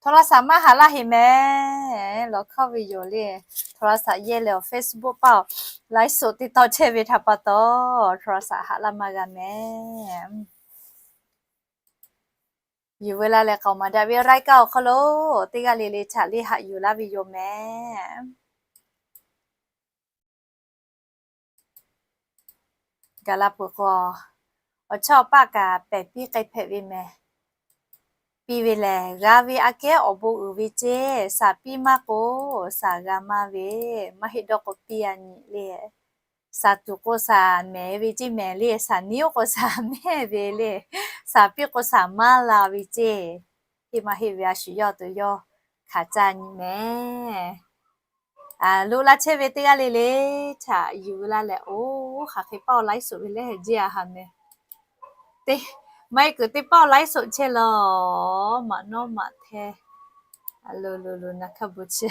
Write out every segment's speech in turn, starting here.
โทรศัพท์ maˇ haꞈ laˇ heˆ mehˍ. Lawˬ hkawˇ ve yoˬ le. โทรศัพท์ yehˇ leh awˬ Facebook paˇ awˬ ไลฟ์สด te tawˇ chehˇ ve htaꞈ pa taw, โทรศัพท์ haꞈ laˇ maˇ g'a mehˍ. Yuˬ veu laˇ leh k'aoˍ maˍ daꞈ ve รายการ awˬ hk'aw lo teˇ g'aˇ le le htaꞈ le haꞈ yuˬ laˇ ve yoˬ mehˍ. Gaˬ la peuˬ k'o, awˬ chawˇ awˬ paˆ kaꞈ pehˬ piˇ k'ai hpehꞈ ve mehˍ. Piˇ ve lehˬ, g'a ve aꞈ kehˉ awˬ bon uiˍ ve ceˇ. Shaˍ piˇ maˇ k'o, shaˍ g'a maˇ ve, maˇ heˆ dawˇ k'o piˇ a nyi le. Shaˍ tuˬ k'o shaˍ mehˍ ve ceˇ mehˍ le, shaˍ niˉ oˇ k'o shaˍ mehˍ ve le, shaˍ piˇ k'o shaˍ maˇ la ve ceˇ. Heˆ maˇ heˆ ve a shu yawˇ tuˬ yawˇ hkanˍ caˇ nyi mehˍ. Loꞈ la chehˇ ve teˇ g'aˇ le le htaꞈ yuˬ veu laˇ leh, oˇ hk'aˬ hk'e paˇ awˬ ไลฟ์สด ve lehˬ, jeˇ a haˍ mehˍ. Teˇ, maˇ heˆ kuiˬ teˇ paˇ awˬ ไลฟ์สด chehˇ law. Maꞈ nawˉ maꞈ hteˇ. Lo lo lo, naˬ hkaˇ bon chi.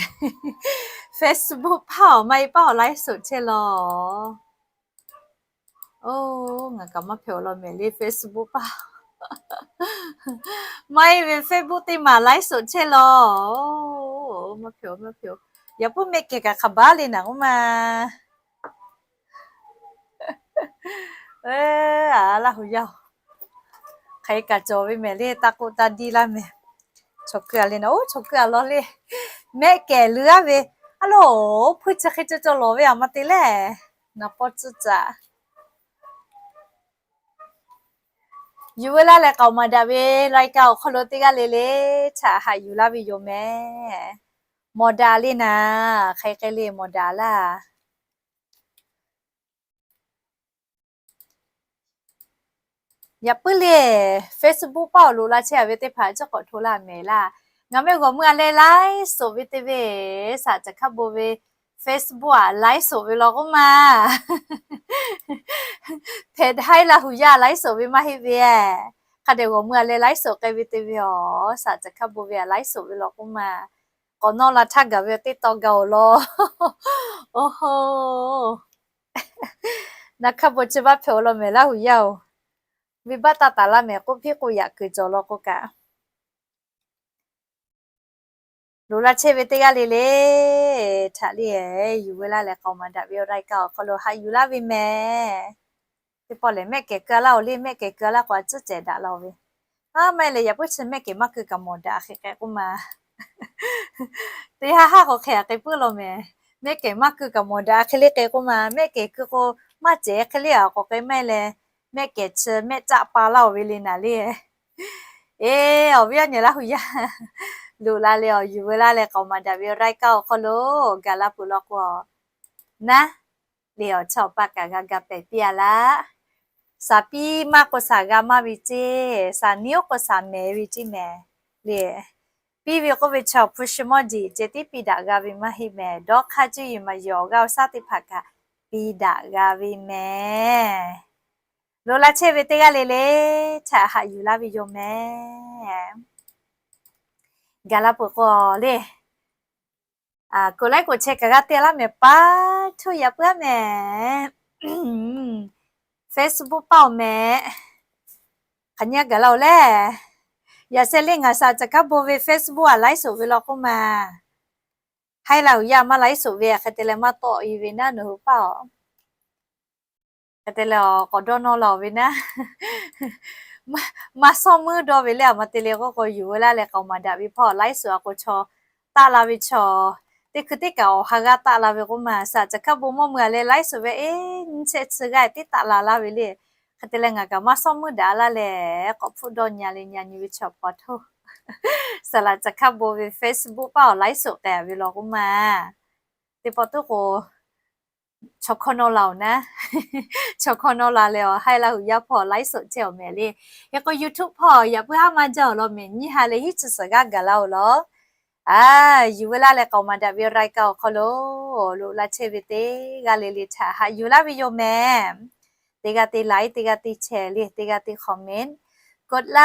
Facebook paˇ awˬ, maˇ heˆ paˇ awˬ ไลฟ์สด chehˇ law. Oˇ, ngaˬ kaꞈ maˇ hpehꞈ awˬ law mehˍ le, Facebook paˇ. Maˇ heˆ ve Facebook teˇ maˬ ไลฟ์สด chehˇ law. Maˇ hpehꞈ awˬ, maˇ hpehꞈ awˬ. Yaꞈ puiˉ mehˆ kehˬ kaꞈ hk'aˬ baˉ le naˬ k'oˆ ma. Laˇ hu yaˇ oˬ, hk'aˬ hk'e kaꞈ cawˬ ve mehˍ le, taˇ k'oˆ taˇ diˇ laˇ mehˍ. Chaw kuiˇ a le naˬ, oˇ chaw kuiˇ a law le. Mehˆ kehˬ leuˉ aˉ ve, a loˬ, hpuiˇ chi hk'e cawˬ cawˬ lawˬ ve a ma te lehˬ, naˬ pawˇ tcuhˉ caꞈ. Yuˬ veu laˇ leh k'aoˍ maˍ daꞈ ve รายการ awˬ hk'aw lo teˇ g'aˇ le le htaꞈ haꞈ yuˬ laˇ ve yoˬ mehˍ. Mawˬ daꞈ le naˬ, hk'aˬ hk'e le mawˬ daꞈ laˇ. Yaꞈ puiˉ le, Facebook paˇ awˬ loꞈ la chehˇ a ve teˇ hpaˍ chi k'awꞈ hto laˇ mehˍ laˇ. Ngaˬ mehˆ g'awˬ meuˇ a leh ไลฟ์สด ve te ve, shaˍ caˬ hkaˇ bon ve Facebook a ไลฟ์สด ve law k'oˆ ma. Hpehꞈ haiˉ laˇ hu yaˇ ไลฟ์สด ve maˇ heˆ ve, hk'a dehꞈ g'awˬ meuˇ a leh ไลฟ์สด k'ai ve te ve awˬ, shaˍ caˬ hkaˇ bon ve a ไลฟ์สด ve law k'oˆ ma. K'awꞈ nawˇ la htaˇ gaˬ ve teˇ taw gaˬ awˬ law. Oˇ hoˇ, naˬ hkaˇ bon chi baˆ hpehꞈ awˬ law mehˍ laˇ hu yaˇ oˬ. Venˇbaˆ taˇ taˍ laˇ mehˍ, k'oˆ hpiˇ k'oˆ yaꞈ kuiˬ cawˬ law k'o kaꞈ. Loꞈ la chehˇ ve teˇ g'aˇ le le htaꞈ le, yuˬ veu laˇ leh k'aoˍ maˍ daꞈ ve รายการ awˬ hk'aw lo haꞈ yuˬ laˇ ve mehˍ. Teˇ pawˆ lehˬ, mehˆ kehˬ keu a laˇ oˬ le, mehˆ kehˬ keu a laˇ k'o a tcuhˉ cehˬ daꞈ la oˬ ve. A maˇ heˆ leh yaꞈ puiˉ chi mehˆ kehˬ maˇ keu kaꞈ mawˬ daꞈ hk'e k'ai k'oˆ ma. Teˇ haˉ haˉ k'awꞈ hk'e a hk'e puiˉ law mehˍ. Mehˆ kehˬ maˇ keu kaꞈ mawˬ daꞈ hk'e le k'ai k'oˆ ma. Mehˆ kehˬ keu k'o maˇ cehˬ hk'e le a k'awꞈ k'ai maˇ heˆ leh, mehˆ kehˬ chi mehˆ caˆ pa laˇ oˬ ve le naˬ le. Eˬ, awˬ viˉ awˬ nyi laˇ hu yaˇ, loꞈ la leh awˬ yuˬ veu laˇ leh k'aoˍ maˍ daꞈ ve รายการ awˬ hk'aw lo gaˬ la peuˬ law k'o, naˉ le awˬ chawˇ awˬ paˆ kaꞈ g'a ga pehˬ piˇ a laˇ. Shaˍ piˇ maˇ k'o shaˍ g'a maˇ ve ceˇ, shaˍ niˉ oˇ k'o shaˍ mehˍ ve ceˇ mehˍ le. Piˇ ve k'oˆ ve chaw hpu shi mawˇ jeˬ ceh tiˉ piˇ daꞈ g'a ve maˇ heˆ mehˍ. Dawˇ hk'aˇ cuˇ yiˍ maˍ yiˍ awˬ g'aˇ awˬ shaˉ teˇ hpaˍ kaꞈ piˇ daꞈ g'a ve mehˍ. Loꞈ la chehˇ ve teˇ g'aˇ le le htaꞈ haꞈ yuˬ laˇ ve yoˬ mehˍ. Gaˬ la peuˬ k'o le, กดไลค์ กดแชร์ kaꞈ g'a te laˇ mehˍ paˇ. Hto yaꞈ puiˉ aˉ mehˍ. Facebook paˇ awˬ mehˍ. Hk'aˬ nyi a gaˬ la oˬ lehˬ, yaꞈ sheh le ngaˬ shaˍ caˬ hkaˇ bon ve Facebook a ไลฟ์สด ve law k'oˆ ma. Haiˉ laˇ hu yaˇ maˇ ไลฟ์สด ve a hk'e te leh maˇ tawˆ e ve naˉ nawˬ hui paˇ oˬ. Hk'e te leh awˬ k'awꞈ dawˇ nawˇ la oˬ ve naˉ, maˇ shawˉ muiˉ dawˇ ve le a ma te le k'oˆ k'o, yuˬ veu laˇ leh k'aoˍ maˍ daꞈ ve hpaw ไลฟ์สด a k'o chaw taˆ la ve chaw, teˇ hkui teˇ kaꞈ awˬ ha g'aˇ taˆ la ve k'oˆ ma. Shaˍ caˬ hkaˇ bon mawˇ meuˇ a leh ไลฟ์สด ve eˉ nyiˇ chehˇ chi g'aˇ tiˉ taˆ la laˇ ve le. Hk'e te leh ngaˬ kaꞈ maˇ shawˉ muiˉ daꞈ laˇ leh k'awꞈ hpfuhˆ dawˇ nyi a le nyi a nyi ve chaw pa htoˇ. Shaˍ laꞈ caˬ hkaˇ bon ve Facebook paˇ awˬ ไลฟ์สด k'ai a ve law k'oˆ ma. Teˇ pawˆ tuˉ k'o, chaw hkawˇ nawˇ la oˬ naˉ, chaw hkawˇ nawˇ la leh awˬ haiˉ laˇ hu yaˇ hpaw ไลฟ์สด chehˇ awˬ mehˍ le. Hk'e k'o YouTube hpaw yaꞈ puiˉ haˉ maˇ jaˇ awˬ lawn mehˍ, nyiˇ ha leh hiˉ chi suhˍ g'aˇ gaˬ la oˬ law. A, yuˬ veu laˇ leh k'aoˍ maˍ daꞈ ve รายการ awˬ hk'aw lo loꞈ la chehˇ ve teˇ g'aˇ le le htaꞈ haꞈ yuˬ laˇ ve yoˬ mehˍ. Teˇ g'aˇ te ไลค์, teˇ g'aˇ te แชร์ le, teˇ g'aˇ te คอมเมนต์, กดไล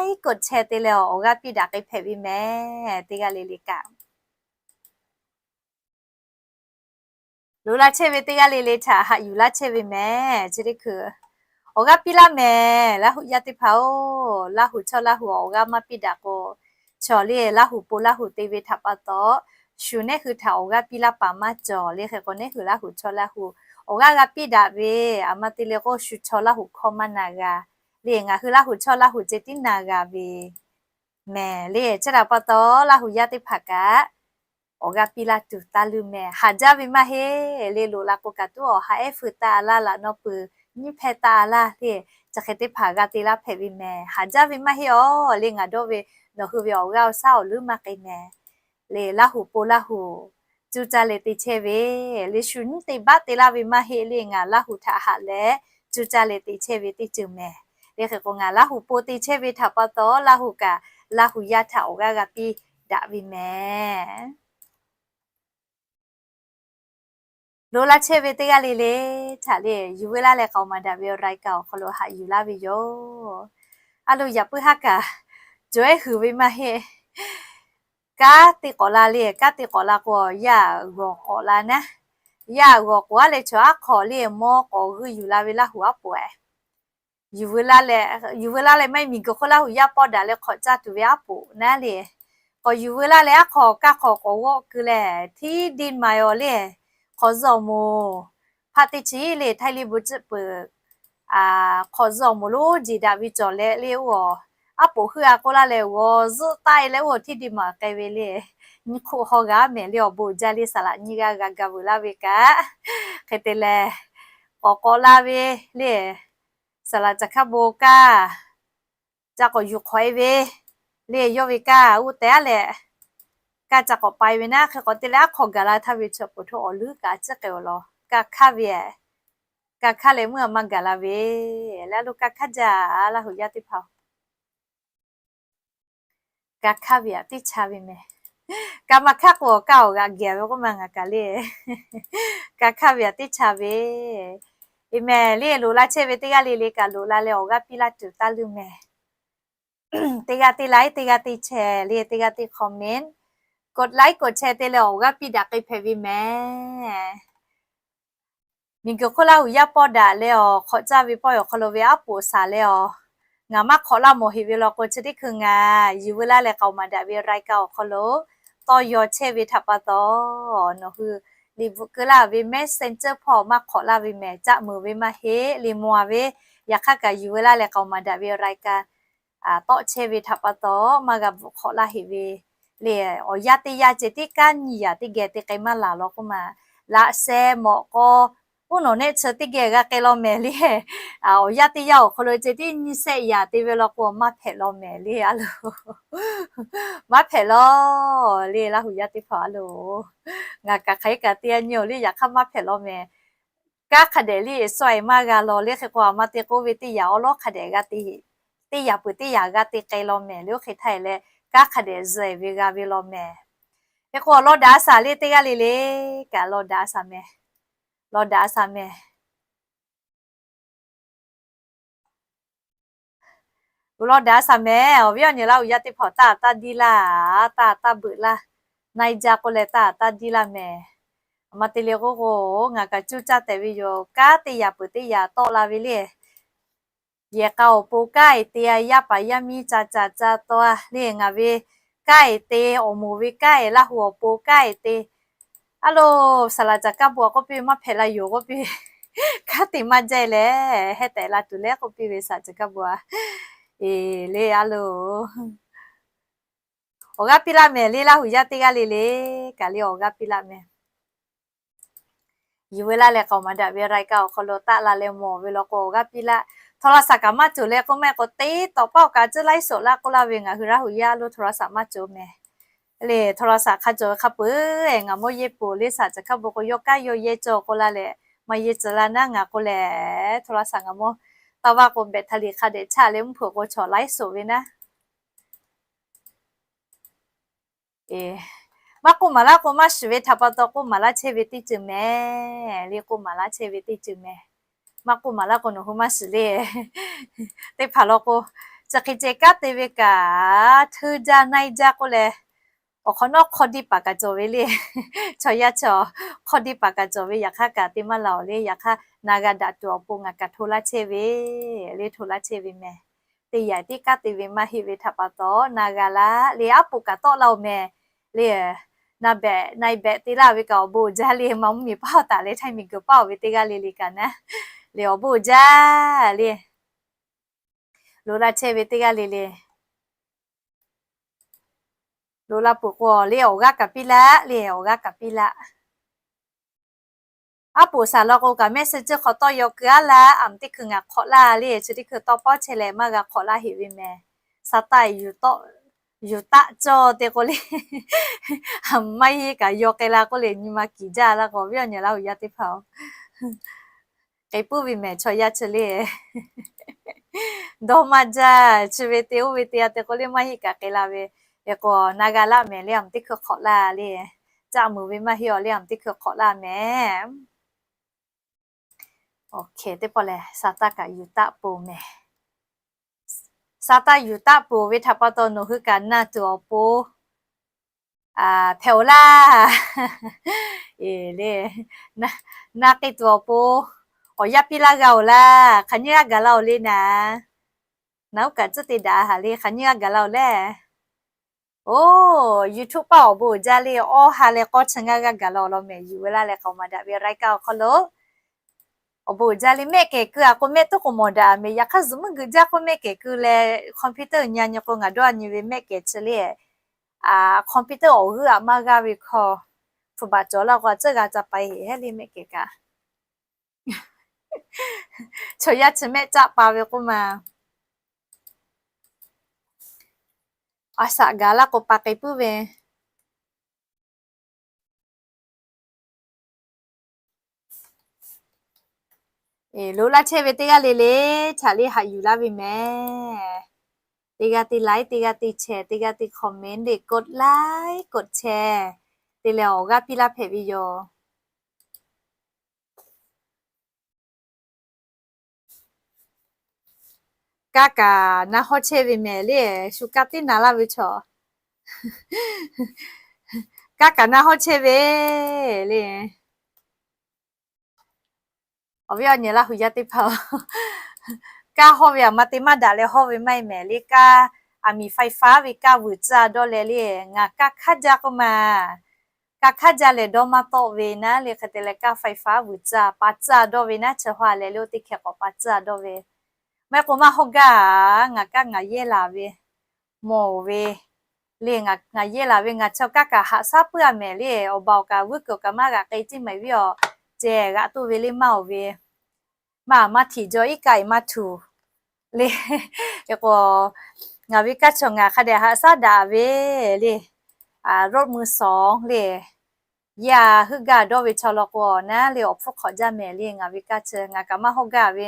ค์ กดแชร์ te leh awˬ g'aˇ piˇ daꞈ k'ai hpehꞈ ve mehˍ. Teˇ g'aˇ le le kaꞈ loꞈ la chehˇ ve teˇ g'aˇ le le htaꞈ haꞈ yuˬ laˇ chehˇ ve mehˍ. Chi teˇ hkui awˬ g'aˇ piˇ laˇ mehˍ. Laˇ hu yaˇ teˇ hpaˍ oˬ, Laˇ hu chaw Laˇ hu awˬ g'aˇ maˇ piˇ daꞈ k'o, Chaw le Laˇ huˍ po Laˇ huˍ te ve htaꞈ pa taw, shu neˉ hui htaꞈ awˬ g'aˇ piˇ laˇ paˍ maˇ cawˬ le. Hk'e k'o neˉ hui Laˇ huˍ chaw Laˇ huˍ awˬ g'aˇ g'a piˇ daꞈ ve, aˬ ma te leh k'o shu chaw Laˇ huˍ hkawˇ maˇ na g'a le. Ngaˬ hui Laˇ huˍ chaw Laˇ huˍ ceh tiˉ na g'a ve mehˍ le. Chi htaꞈ pa taw Laˇ huˍ yaˇ teˇ hpaˍ kaꞈ awˬ g'aˇ piˇ laˇ tuˬ taˇ leuˇ mehˍ. Haˍ jaˇ ve maˇ heˆ le. Loꞈ la k'o kaꞈ tuˉ awˬ ha ehˉ feu taˇ a laˇ, laꞈ naw peuˬ nyiˇ hpehˇ taˇ a laˇ le. Chi hk'e teˇ hpaˍ g'a te laˇ hpehꞈ ve mehˍ. Haˍ jaˇ ve maˇ heˆ aˬ le. Ngaˬ dawˇ ve nawˬ hui ve awˬ g'aˇ awˬ shaˉ awˬ leuˉ maˇ k'ai mehˍ le. Laˇ huˍ po Laˇ huˍ cuˇ caˇ leh te chehˇ ve le. Shu nyiˇ te baˆ te laˇ ve maˇ heˆ le. Ngaˬ Laˇ huˍ htaꞈ haꞈ leh cuˇ caˇ leh te chehˇ ve teˇ ceuˬ mehˍ le. Hk'e k'o ngaˬ Laˇ huˍ po te chehˇ ve htaꞈ pa taw Laˇ huˍ kaꞈ Laˇ huˍ yaˇ htaꞈ awˬ g'aˇ g'a piˇ daꞈ ve mehˍ. Loꞈ la chehˇ ve teˇ g'aˇ le le htaꞈ le, Yuˬ veu laˇ leh k'aoˍ maˍ daꞈ ve awˬ รายการ awˬ hk'aw lo haꞈ yuˬ laˇ ve yoˬ. A lo yaꞈ puiˉ haˉ kaꞈ cawˬ ehˉ huiˍ ve maˇ heˆ. Kanˉ te k'awꞈ la le. Kanˉ te k'awꞈ la k'o yaˇ g'awˬ k'awꞈ la naˉ. Yaˇ g'awˬ k'oˍ aˉ leh chaw aˉ hk'awꞈ le mawˇ k'awꞈ g'uiˇ yuˬ la ve Laˇ huˍ aˉ poꞈ e. Yuˬ veu laˇ leh maˇ heˆ, miˬguiˬ hk'oˆ Laˇ huˍ yaˇ pawˇ daꞈ leh hk'awꞈ caˇ tuˬ ve aˉ poꞈ naˉ le. K'awꞈ yuˬ veu laˇ leh aˉ hk'awꞈ kaˇ hk'awꞈ k'awꞈ g'awˆ keu leh ที่ดินใหม่ awˬ le, hk'awꞈ zuhˆ awˬ moˍ hpaˆ teˇ chi le, htaiˇ liˇ bon ciˇ peuˬ hk'awꞈ zuhˆ awˬ moˍ lonˉ jeˬ daꞈ ve cawˬ leh le oˇ aˉ poꞈ heuˆ a k'oˆ laˇ leh g'awˬ zuhˆ taˆ e leh oˇ ที่ดินใหม่ k'ai ve le. Nyiˇ hk'oˆ haw g'a mehˍ le. Awˬ bon jaˇ le. Saˍ laꞈ nyiˇ g'aˇ g'a ga veuˬ laˇ ve kaꞈ hk'e te leh k'awꞈ k'awꞈ la ve le. Saˍ laꞈ caˬ hkaˇ bon kaˇ ca k'awꞈ yuˬ hk'awꞈ e ve le. Yawˇ ve kaˇ oˇ tehꞈ aˉ leh kaˇ ca k'awꞈ pai ve naˉ. Hk'e k'awꞈ te leh aˉ hk'awꞈ gaˬ la htaˇ ve chaw poˬ htaˇ awˬ leuˉ kaꞈ ciˉ k'ai awˬ lawn kaˇ hkaˇ ve, kaˇ hkaˇ leh meuˇ a maˇ gaˬ la ve le. A lo kaˇ hkaˇ jaˇ Laˇ huˍ yaˇ teˇ hpaˍ kaˇ hkaˇ ve aꞈ teˇ cha ve mehˍ. Kaˇ maˇ hkaˇ k'o awˬ kaˇ awˬ g'aꞈ geh ve k'oˆ ma ngaˬ kaꞈ le. Kaˇ hkaˇ ve aꞈ teˇ cha ve e mehˍ le. Loꞈ la chehˇ ve teˇ g'aˇ le le kaꞈ loꞈ la leh awˬ g'aˇ piˇ laˇ tuˬ taˇ leuˇ mehˍ. Teˇ g'aˇ teˇ like, teˇ g'aˇ teˇ share le, teˇ g'aˇ teˇ comment, กดไลค์ กดแชร์ te leh awˬ g'aˇ piˇ daꞈ k'ai hpehꞈ ve mehˍ. Miˬguiˬ hk'oˆ Laˇ huˍ yaˇ pawˇ daꞈ leh awˬ hk'awꞈ caˇ ve pawehˇ awˬ hk'aw lo ve aˉ poꞈ saˍ leh awˬ, ngaˬ maˇ hk'awꞈ laˇ mawˬ heꞈ ve law k'o chi teˇ hkui ngaˬ Yuˬ veu laˇ leh k'aoˍ maˍ daꞈ ve รายการ awˬ hk'aw lo tawˇ yaw chehˇ ve htaꞈ pa taw, nawˬ hui liꞈ bvuhꞈ keu laˇ ve Messenger hpawˇ maˇ hk'awꞈ laˇ ve mehˍ. Caˆ meuˍ ve maˇ heˆ. Liꞈ mawˬ a ve yaꞈ hk'aˇ kaꞈ Yuˬ veu laˇ leh k'aoˍ maˍ daꞈ ve รายการ tawˆ chehˇ ve htaꞈ pa taw maˇ g'a bvuhꞈ hk'awꞈ laˇ heꞈ ve le. Awˬ yanˇ teˇ yanˇ ceh tiˉ kanˉ nyiˇ yaꞈ teˇ geh te k'ai maˇ laˬ law k'oˆ ma, laꞈ sheh mawꞈ k'aw uˉ nawˬ nehˆ chi teˇ geh g'a k'ai law mehˍ le. Awˬ yanˇ teˇ yanˇ awˬ hk'aw lo ceh tiˉ nyiˇ shehˆ yaꞈ te ve law k'o maˇ hpehꞈ law mehˍ le. A lo maˇ hpehꞈ law le. Laˇ huˍ yaˇ teˇ hpaˍ a lo ngaˬ kaꞈ hk'aˬ hk'e kaꞈ te a nyi awˬ le. Yaꞈ hk'aˇ maˇ hpehꞈ law mehˍ. Kanˉ hk'a dehꞈ le suh e maˇ g'a law le. Hk'e k'o aˬ ma te k'oˆ ve teˇ yaꞈ awˉ lawˉ hk'a dehꞈ g'a te, teˇ yaꞈ peuˬ teˇ yaꞈ g'a te k'ai law mehˍ le. Oˇ hk'e htaˇ e leh kanˉ hk'a dehꞈ zuh e ve g'a ve law mehˍ. Hk'e k'o awˬ lawn daꞈ a shaˍ le teˇ g'aˇ le le kaꞈ lawn daꞈ a shaˍ mehˍ. Lawn daꞈ a shaˍ mehˍ. Awˬ viˉ awˬ nyi Laˇ huˍ yaˇ teˇ hpaˍ taˇ taˇ diˇ laˇ, taˇ taˇ beuꞈ laˇ. Naˇ e jaˇ k'oˆ leh taˇ taˇ diˇ laˇ mehˍ. Aˬ ma te le k'oˆ k'o ngaˬ kaꞈ cuˇ caˇ tehꞈ ve yoˬ. Kanˉ teˇ yaꞈ peuˬ teˇ yaꞈ tawˆ la ve le. Yehˬ k'a awˬ pon kanˉ e te a, yaˇ paˍ yaˇ miˇ ca ca ca taw a le. Ngaˬ ve kanˉ e te, awˬ moˍ ve kanˉ e, Laˇ huˍ awˬ pon kanˉ e te. A lo, saˍ laꞈ caˬ kaˇ bon a k'oˆ piˇ ve maˇ hpehꞈ la yoˬ k'oˆ piˇ ve, kanˉ te maˇ jaˇ leh hehnˇ tehꞈ la tuˬ le k'oˆ piˇ ve saˍ laꞈ caˬ kaˇ bon a. E le a lo, awˬ g'aˇ piˇ laˇ mehˍ le. Laˇ huˍ yaˇ teˇ g'aˇ le le kaꞈ le awˬ g'aˇ piˇ laˇ mehˍ. Yuˬ veu laˇ leh k'aoˍ maˍ daꞈ ve รายการ awˬ hk'aw lo taˆ la leh mawˬ ve law k'o awˬ g'aˇ piˇ laˇ. Htaw la saˍ kaꞈ maˇ cawˬ leh k'oˆ maˇ heˆ k'o te tawꞈ paˆ awˬ kaꞈ tcuhˉ laiˉ soˍ laˇ k'oˆ laˇ ve ngaˬ hui Laˇ huˍ yaˇ lo htaw la saˍ maˇ cawˬ mehˍ. Le htaw la saˍ hk'a cawˬ ve hk'a peuˬ, ngaˬ mawˇ yehˇ peuˬ le saˍ caˬ hkaˇ bon k'o yawˇ kanˉ yawˇ yehˇ cawˬ k'oˆ laˇ leh, maˇ yehˇ cawˬ laˇ naˉ ngaˬ k'oˆ leh, htaw la saˍ ngaˬ mawˇ taˇ vaˇ k'o แบตเตอรี่ hk'a dehꞈ chaˇ leh mvuhˇ hpeuꞈ k'o chaw laiˉ soˍ ve naˉ maˇ k'oˆ maˍ laˇ k'o maˇ shiˍ ve htaꞈ pa taw k'oˆ maˍ laˇ chehˇ ve teˇ ceuˬ mehˍ. Le k'oˆ maˍ laˇ chehˇ ve teˇ ceuˬ mehˍ. Maˇ k'oˆ maˍ laˇ k'o nawˬ hui maˇ shiˍ le. Teˇ hpaˍ law k'o, chi hk'e ceh kanˉ te ve kaꞈ, hteuˇ jaˇ naiˇ jaˇ k'oˆ leh, awˬ hk'awꞈ nawˉ hk'awˇ diˇ paˍ kaꞈ cawˬ ve le. Chaw yaˇ chaw hk'awˇ diˇ paˍ kaꞈ cawˬ ve. Yaꞈ hk'aˇ kaꞈ te maˇ laˬ awˬ le. Yaꞈ hk'aˇ na g'a daꞈ tuˬ awˬ pon ngaˬ kaꞈ hto laˇ chehˇ ve le, hto laˇ chehˇ ve mehˍ. Teˇ yaiˬ tiˉ kaˉ te ve maˇ heˆ ve htaꞈ pa taw na g'a laˇ le. Aˉ poꞈ kaꞈ tawˆ laˇ-oˬ mehˍ le. Na behꞈ na-e behꞈ te laˇ ve kaꞈ awˬ bon uiˍ jaˇ le. Maˇ mvuhˇmiˬ paˇ awˬ taˍ leh htaiˇ miˬguiˬ paˇ-oˬ ve teˇ g'aˇ le le kaꞈ naˉ le awˬ bon uiˍ jaˇ le. Loꞈ la chehˇ ve teˇ g'aˇ le le loꞈ la peuˬ k'o le awˬ g'aˇ kaꞈ piˇ laˇ le awˬ g'aˇ kaꞈ piˇ laˇ. Aˉ poꞈ saˍ law k'o kaꞈ mehˆ suh ceuˇ hk'awꞈ tawˇ yaw keu aˉ laˇ. Aˬ meh teˇ hkui ngaˬ hk'awꞈ laˇ le. Chi teˇ hkui tawˇ pawˉ chehˇ leh maˇ g'a hk'awꞈ laˇ heˆ ve mehˍ. Sa taˆ yuˬ taˆ cawˇ te k'o le, maˇ heˆ kaꞈ yaw k'ai la k'oˆ le nyi ma kiˍ jaˇ laˇ k'o, viˉ awˬ nyi Laˇ huˍ yaˇ teˇ hpaˍ-oˬ, k'ai puiˉ ve mehˍ chaw yaˇ chi le. Dawˇ maˇ jaˇ. Chi ve te oˇ ve te a te k'o le maˇ heˆ kaꞈ k'ai la ve. Hk'e k'o na g'a laˇ mehˍ le. Aˬ meh teˇ hkui hk'awꞈ laˇ le. Caˆ muiˬ ve maˇ heˆ-oˬ le. Aˬ meh teˇ hkui hk'awꞈ laˇ mehˍ. Teˇ pawˆ lehˬ sa taˆ kaꞈ yuˬ taˆ peuˬ mehˍ. Sa taˆ yuˬ taˆ peuˬ ve htaꞈ pa taw nawˬ hui kaꞈ na tuˬ awˬ pon hpehꞈ-oˬ laˇ. E le, na k'ai tuˬ awˬ pon awˬ yanˇ piˇ laˇ g'a-oˬ laˇ. Hk'aˬ nyiˇ g'aˇ gaˬ la-oˬ le naˍ. Naˍ uˉ kaꞈ tcuhˉ te daꞈ-a haˍ le. Hk'aˬ nyiˇ g'aˇ gaˬ la-oˬ le. Oˬ, YouTube paˇ awˬ bon uiˍ jaˇ le. Awˇ ha leh k'awˇ chi ngaˇ g'aˇ gaˬ la-oˬ law mehˍ. Yuˬ ve laˇ leh k'aoˍ maˍ daꞈ ve รายการ awˬ hk'aw lo awˬ bon uiˍ jaˇ le. Mehˆ kehˬ keu-a k'o mehˆ tuˉ k'o mawˬ daꞈ mehˍ. Yaꞈ hk'aˇ zuhꞈ muiˉ geuꞈ jaˇ k'o mehˆ kehˬ keu leh computer nyi nyi k'o ngaˬ dawˇ nyi ve mehˆ kehˬ chi le. Computer awˬ g'euˆ-a maˇ g'aˇ ve hkawˇ hpu baꞈ cawˬ laˇ k'o a tcuhˉ g'a ca pai heˍ heˉ le mehˆ kehˬ kaꞈ. Chaw yaˇ chi mehˆ caˆ pa ve k'oˆ ma. A shaꞈ gaˬ laˇ k'o pa k'ai puiˉ ve. Loꞈ laˇ chehˇ ve teˇ g'aˇ le le htaꞈ le haꞈ yuˬ laˇ ve mehˍ. Teˇ g'aˇ te like, teˇ g'aˇ te share, teˇ g'aˇ te comment, teˇ กดไลค์ กดแชร์ te leh awˬ g'aˇ piˇ laˇ hpehꞈ ve yoˬ. Kaˇ kaꞈ na hawˇ chehˇ ve mehˍ le. Shu kaˇ tiˉ na laˇ ve chaw. Kaˇ kaꞈ na hawˇ chehˇ ve le. Awˬ viˉ awˬ nyi Laˇ huˍ yaˇ teˇ hpaˍ-oˬ, kaˇ hawˇ ve aˬ ma te maˇ daꞈ leh hawˇ ve maˇ heˆ mehˍ le. Kaˇ aˬ miˍ ไฟฟ้า ve kaˇ vuiˬ tcuh-a dawˇ leh le. Ngaˬ kaˇ hk'aˇ jaˇ k'oˆ ma. Kaˇ hk'aˇ jaˇ leh dawˇ maˇ tawˆ ve naˉ le. Hk'e te leh kaˇ ไฟฟ้า vuiˬ tcuh-a pa tcuh-a dawˇ ve naˉ. Chi haw leh le oˇ teˇ hkeh k'awꞈ pa tcuh-a dawˇ ve. Maˇ heˆ k'o maˇ hawˇ gaˇ-a. Ngaˬ kaˇ ngaˬ yehˇ laˬ ve mawˬ ve le. Ngaˬ yehˇ laˬ ve ngaˬ chaw kaˇ kaꞈ haꞈ shaˉ puiˉ-a mehˍ le. Awˬ baˬ awˬ kaꞈ vuiˇ kuiˬ kaꞈ maˇ g'aꞈ k'ai ceˇ maˍ viˉ awˬ ceh g'aꞈ toˇ ve le maˇ-oˬ ve. Maˇ maˇ htiꞈ jaw iˉ kaˆ-e maˇ htuˬ le. Hk'e k'o ngaˬ ve kaˇ chaw ngaˬ hk'a dehꞈ haꞈ shaˉ daꞈ ve le. รถมือสอง le. Yaˇ heuˆ gaˇ dawˇ ve chaw law k'o naˉ le awˬ hpfuhˇ hk'awꞈ jaˇ mehˍ le. Ngaˬ ve kaˇ chi ngaˬ kaꞈ maˇ hawˇ gaˇ ve.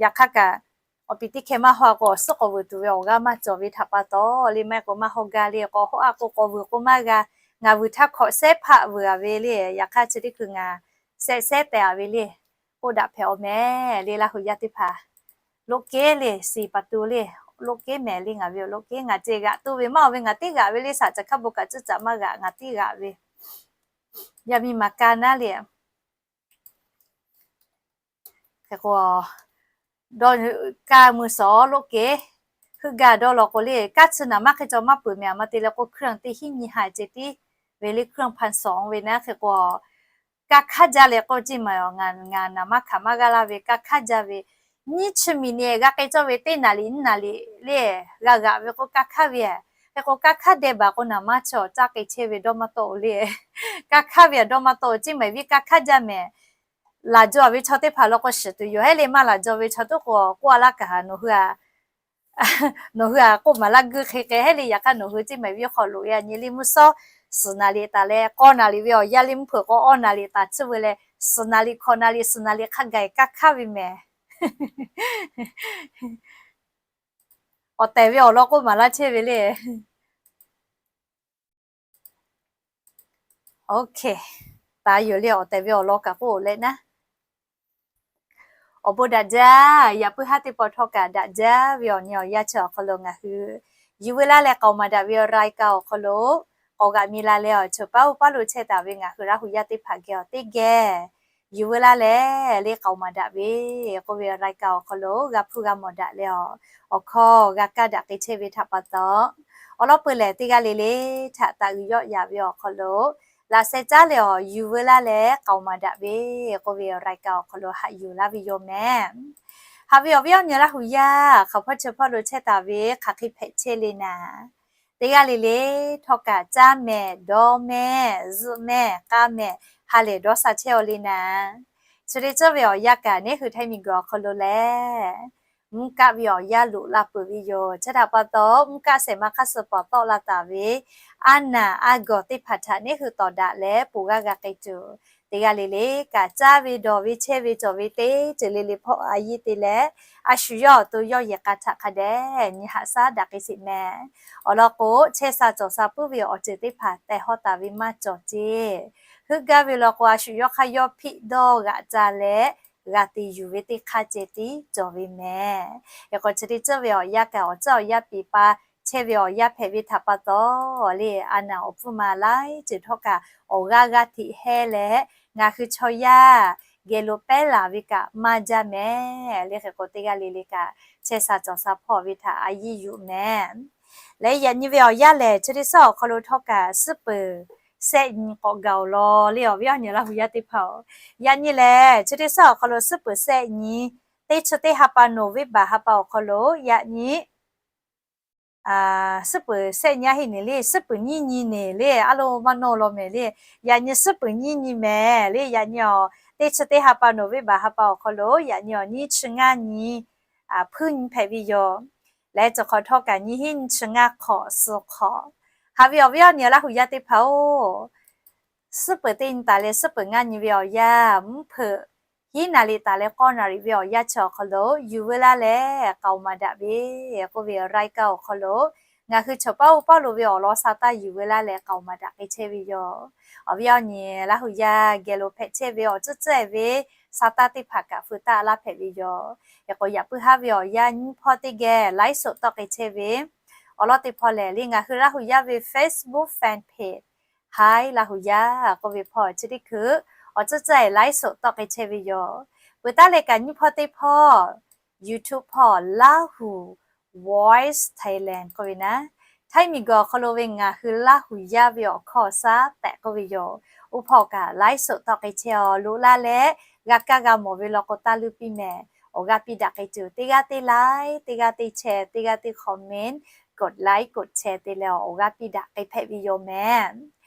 Yaꞈ hk'aˇ kaꞈ awˬ piˍ teˇ hkeh maˇ hawˇ-a k'o awˬ suhˉ k'awꞈ vuiˬ tuˬ ve awˬ g'aˇ maˇ cawˬ ve htaꞈ pa taw le maˇ heˆ k'o maˇ hawˇ gaˇ le. K'awꞈ hawˇ-a k'o k'awꞈ vuiˬ k'o maˇ g'a. Ngaˬ vuiˬ htaˇ hkawꞈ sehˉ hpaˆ vuiˬ-a ve le. Yaꞈ hk'aˇ chi teˇ hkui ngaˬ sehˆ sehˉ tehꞈ-a ve le. K'oˆ daꞈ hpehꞈ-aw mehˍ le Laˇ huˍ yaˇ teˇ hpaˍ. Loꞈ kehˉ le siˍ paˍ tu le. Loꞈ kehˉ mehˍ le ngaˬ ve awˬ loꞈ kehˉ ngaˬ ceh g'aꞈ toˇ ve maˇ-oˬ ve ngaˬ tiˉ g'aꞈ ve le. Saˍ caˬ hkaˇ bon kaꞈ tcuhˉ caꞈ maˇ g'aꞈ ngaˬ tiˉ g'aꞈ ve. Yaˇ miˇ ma kaˇ naˉ le Hk'e k'o, dawˇ kaˇ mui sawˍ loꞈ kehˉ heuˆ gaˇ dawˇ law k'o le, kaˇ chi naˍ maˇ hk'e cawˬ maˇ peuˬ mehˍ. Aˬ ma te leh k'o เครื่อง teˇ hinˉ nyi ha ceh tiˉ ve le, เครื่องพันสอง ve naˉ. Hk'e k'o, kaˇ hk'aˇ jaˇ leh k'oˆ ceˇ maˍ-oˬ, ngaˬ naˍ maˇ hkanˍ maˇ g'aˇ laˇ ve kaˇ hk'aˇ jaˇ ve, nyiˇ chi miˬ niꞈ g'a k'ai cawˇ ve teˇ naˍ liꞈ nyiˇ naˍ liꞈ le g'a g'aꞈ ve k'o kaˇ hk'aˇ ve. Hk'e k'o kaˇ hk'aˇ deh baˬ k'o naˍ maˇ chaw caˇ k'ai chehˇ ve dawˇ maˇ tawˆ-oˬ le. Kaˇ hk'aˇ ve a dawˇ maˇ tawˆ-oˬ ceˇ maˍ viˉ kaˇ hk'aˇ jaˇ mehˍ. Laˬ jaw ve chaw teˇ hpaˍ law k'o shiˍ tuˬ yoˬ heˉ le. Maˇ laˬ jaw ve chaw tuˉ k'o k'oˆ-a laˇ kaꞈ, nawˬ hui a k'oˆ maˍ laˇ guˇ hk'e hk'e heˉ le. Yaꞈ hk'aˇ nawˬ hui ceˇ maˍ viˉ hk'aw loꞈ-e a nyi le mvuhˇ shawˉ suhˍ naˍ liꞈ taˍ leh k'awˇ naˍ liꞈ ve awˬ yaˇ le mvuhˇ hpeuꞈ k'o awˇ naˍ liꞈ taˍ tsuhˇ ve leh, suhˍ naˍ liꞈ hkawꞈ naˍ liꞈ suhˍ naˍ liꞈ hk'a gaˬ kaˇ hk'aˇ ve mehˍ. Awˬ tehˬ ve awˬ lawn k'oˆ maˍ laˇ chehˇ ve le. Oˇ hk'e, taˍ yoˬ le. Awˬ tehˬ ve awˬ lawn kaꞈ k'oˆ-oˬ leh naˉ. Awˬ bon daꞈ jaˇ. Yaꞈ puiˉ haˉ teˇ pawˆ htawˇ kaꞈ daꞈ jaˇ ve awˬ nyi awˬ yaˇ chi awˬ hk'aw lo ngaˬ hui yuˬ veu laˇ leh k'aoˍ maˍ daꞈ ve รายการ awˬ hk'aw lo k'awꞈ g'aꞈ mi la leh awˬ cheuˬ paˉ-oˬ paˉ lo chehˇ taˍ ve ngaˬ hui Laˇ huˍ yaˇ teˇ hpaˍ geh awˬ teˇ geh yuˬ veu laˇ leh le k'aoˍ maˍ daꞈ ve k'oˆ ve รายการ awˬ hk'aw lo g'a hpuˇ g'a mawˬ daꞈ leh a, awˬ hkawˇ g'a kaˇ daꞈ k'ai chehˇ ve htaꞈ pa taw, awˬ lawn peuˬ lehˬ teˇ g'aˇ le le htaꞈ taꞈ g'uiˬ yawˆ yaꞈ ve awˬ hk'aw lo laꞈ sheh caˉ leh a, yuˬ veu laˇ leh k'aoˍ maˍ daꞈ ve k'oˆ ve รายการ awˬ hk'aw lo haꞈ yuˬ laˇ ve yoˬ meh. Haꞈ ve awˬ viˉ awˬ nyi Laˇ huˍ yaˇ hk'aˬ hpawˇ chi hpawˇ lo chehˇ taˍ ve hk'aˬ hk'e hpehꞈ chehˇ le naˍ, teˇ g'aˇ le le htawˇ kaꞈ caˇ mehˍ, dawˇ mehˍ, zuhˆ mehˍ, k'aˇ mehˍ, ha lehˬ dawˇ sha chehˇ aw le naˍ. Chi hk'e cawˇ ve awˬ yanˇ kaꞈ neˉ hui Htaiˇ miˬguiˬ awˬ hk'aw lo lehˬ, mvuhˇ kaˆ ve awˬ yanˇ loꞈ la peuˬ ve yoˬ. Chi htaꞈ pa taw, mvuhˇ kaˆ shehˍ ma hk'aˇ suh pawˍ tawˆ la taˍ ve aˉ naˍ aˉ gawˬ teˇ hpaˍ htaꞈ neˉ hui tawˍ daꞈ leh ponˬ g'aˇ g'a k'ai tuˬ, teˇ g'aˇ le le kaꞈ caˇ ve dawˬ ve chehˇ ve cawˬ ve teˇ ceuˬ le le hpawˇ a yiˇ te leh, a shu yawˇ awˬ to yawˇ yehˬ k'a htaꞈ hk'a dehꞈ nyi haꞈ shaˉ daꞈ k'ai sheˍ meh. Awˬ lawn k'o, chehˇ sha cawˬ sha puiˉ ve awˬ ceuˬ teˇ hpaˍ tehˬ hawˇ taˍ ve maˇ cawˬ ceˇ. Heuˆ gaˇ ve law k'o, a shu yawˇ hk'aˇ yawˇ hpiˆ dawˇ g'aꞈ ca leh g'a te yuˬ ve teˇ hk'aˇ ceh tiˉ cawˬ ve meh. Hk'e k'o, chi teˇ ceuˬ ve awˬ yanˇ kaꞈ awˬ ceuˬ awˬ yanˇ piˍ pa chehˇ ve awˬ yanˇ hpehꞈ ve htaꞈ pa taw, le a naˍ awˬ hpfuhˇ ma laiˉ ceuˬ htawˇ kaꞈ awˬ g'aˇ g'aˇ hteꞈ hehˇ leh, ngaˬ hui chaw yaˇ geh lo pehˉ laˬ ve kaꞈ maˇ jaˇ meh. Le hk'e k'o, teˇ g'aˇ le le kaꞈ chehˇ sha cawˬ sha hpawˇ ve htaꞈ a yiˇ yuˬ meh. Leh yaꞈ nyi ve awˬ yanˇ lehˬ, chi teˇ suhˉ awˬ hk'aw lo htawˇ kaꞈ suhˉ peuˬ shehˆ nyi k'awꞈ gaˬ awˬ lawn le awˬ viˉ awˬ nyi Laˇ huˍ yaˇ teˇ hpaˍ-oˬ, yaꞈ nyi lehˬ chi teˇ suhˉ awˬ hk'aw lo suhˉ peuˬ shehˆ nyi, teˇ chi teˇ ha pa November ha pa awˬ hk'aw lo yaꞈ nyi suhˉ peuˬ shehˆ nyi aˉ heˆ nyi le, suhˉ peuˬ nyiˇ nyi nyi le, a lo maˇ nawˇ law meh le. Yaꞈ nyi suhˉ peuˬ nyiˇ nyi meh le. Yaꞈ nyi awˬ teˇ chi teˇ ha pa November ha pa awˬ hk'aw lo yaꞈ nyi awˬ nyiˇ chi ngaˇ nyi hpuiˇ nyi hpehꞈ ve yoˬ. Leh cawˬ hk'awꞈ htawˇ kaꞈ nyiˇ hinˉ nyiˇ chi ngaˇ hk'awꞈ suh hk'awꞈ. Haꞈ ve awˬ viˉ awˬ nyi Laˇ huˍ yaˇ teˇ hpaˍ-oˬ, suhˉ peuˬ teˇ nyi taˍ leh suhˉ peuˬ ngaˇ nyi ve awˬ yanˇ, mvuhˇ hpeuꞈ hiˉ naˍ riˍ taˍ leh k'awˇ naˍ riˍ ve awˬ yanˇ chi awˬ hk'aw lo yuˬ veu laˇ leh k'aoˍ maˍ daꞈ ve k'oˆ ve รายการ awˬ hk'aw lo ngaˬ hui chawˬ paˇ oˇ paˇ lo ve awˬ lawn sha taˇ yuˬ veu laˇ leh k'aoˍ maˍ daꞈ k'ai chehˇ ve yoˬ. Awˬ viˉ awˬ nyi Laˇ huˍ yaˇ geh lo hpehꞈ chehˇ ve awˬ tcuhˉ tcuhˉ-e ve sha taˇ teˇ hpaˍ kaꞈ feu taˇ laˇ hpehꞈ ve yoˬ. Hk'e k'o, yaꞈ puiˉ haˉ ve awˬ yanˇ nyiˇ hpawˇ teˇ geh ไลฟ์สด tawˆ k'ai chehˇ ve awˬ lawn teˇ hpawˇ lehˬ le, ngaˬ hui Laˇ huˍ yaˇ ve Facebook fan page Htaiˇ Laˇ huˍ yaˇ k'oˆ ve hpawˇ chi teˇ hkui awˬ tcuhˉ tcuhˉ-e ไลฟ์สด tawˆ k'ai chehˇ ve yoˬ. Peuˬ taˉ leh kaꞈ nyiˇ hpawˇ teˇ hpawˇ YouTube hpawˇ Laˇ huˍ Voice Thailand k'oˆ ve naˉ, Htaiˇ miˬguiˬ awˬ hk'aw lo ve ngaˬ hui Laˇ huˍ yaˇ ve awˬ hkawˇ awˬ shaˉ tehꞈ k'oˆ ve yoˬ. Oˇ hpawˇ kaꞈ ไลฟ์สด tawˆ k'ai chehˇ aw, loꞈ laˇ leh g'a kaˇ g'a mawˬ ve law k'o taˇ luˇ piˇ meh. Awˬ g'aˇ piˇ daꞈ k'ai tuˬ teˇ g'aˇ teˇ like, teˇ g'aˇ teˇ share, teˇ g'aˇ teˇ comment, กดไลค์ กดแชร์ te leh awˬ g'aˇ piˇ daꞈ k'ai hpehꞈ ve yoˬ meh.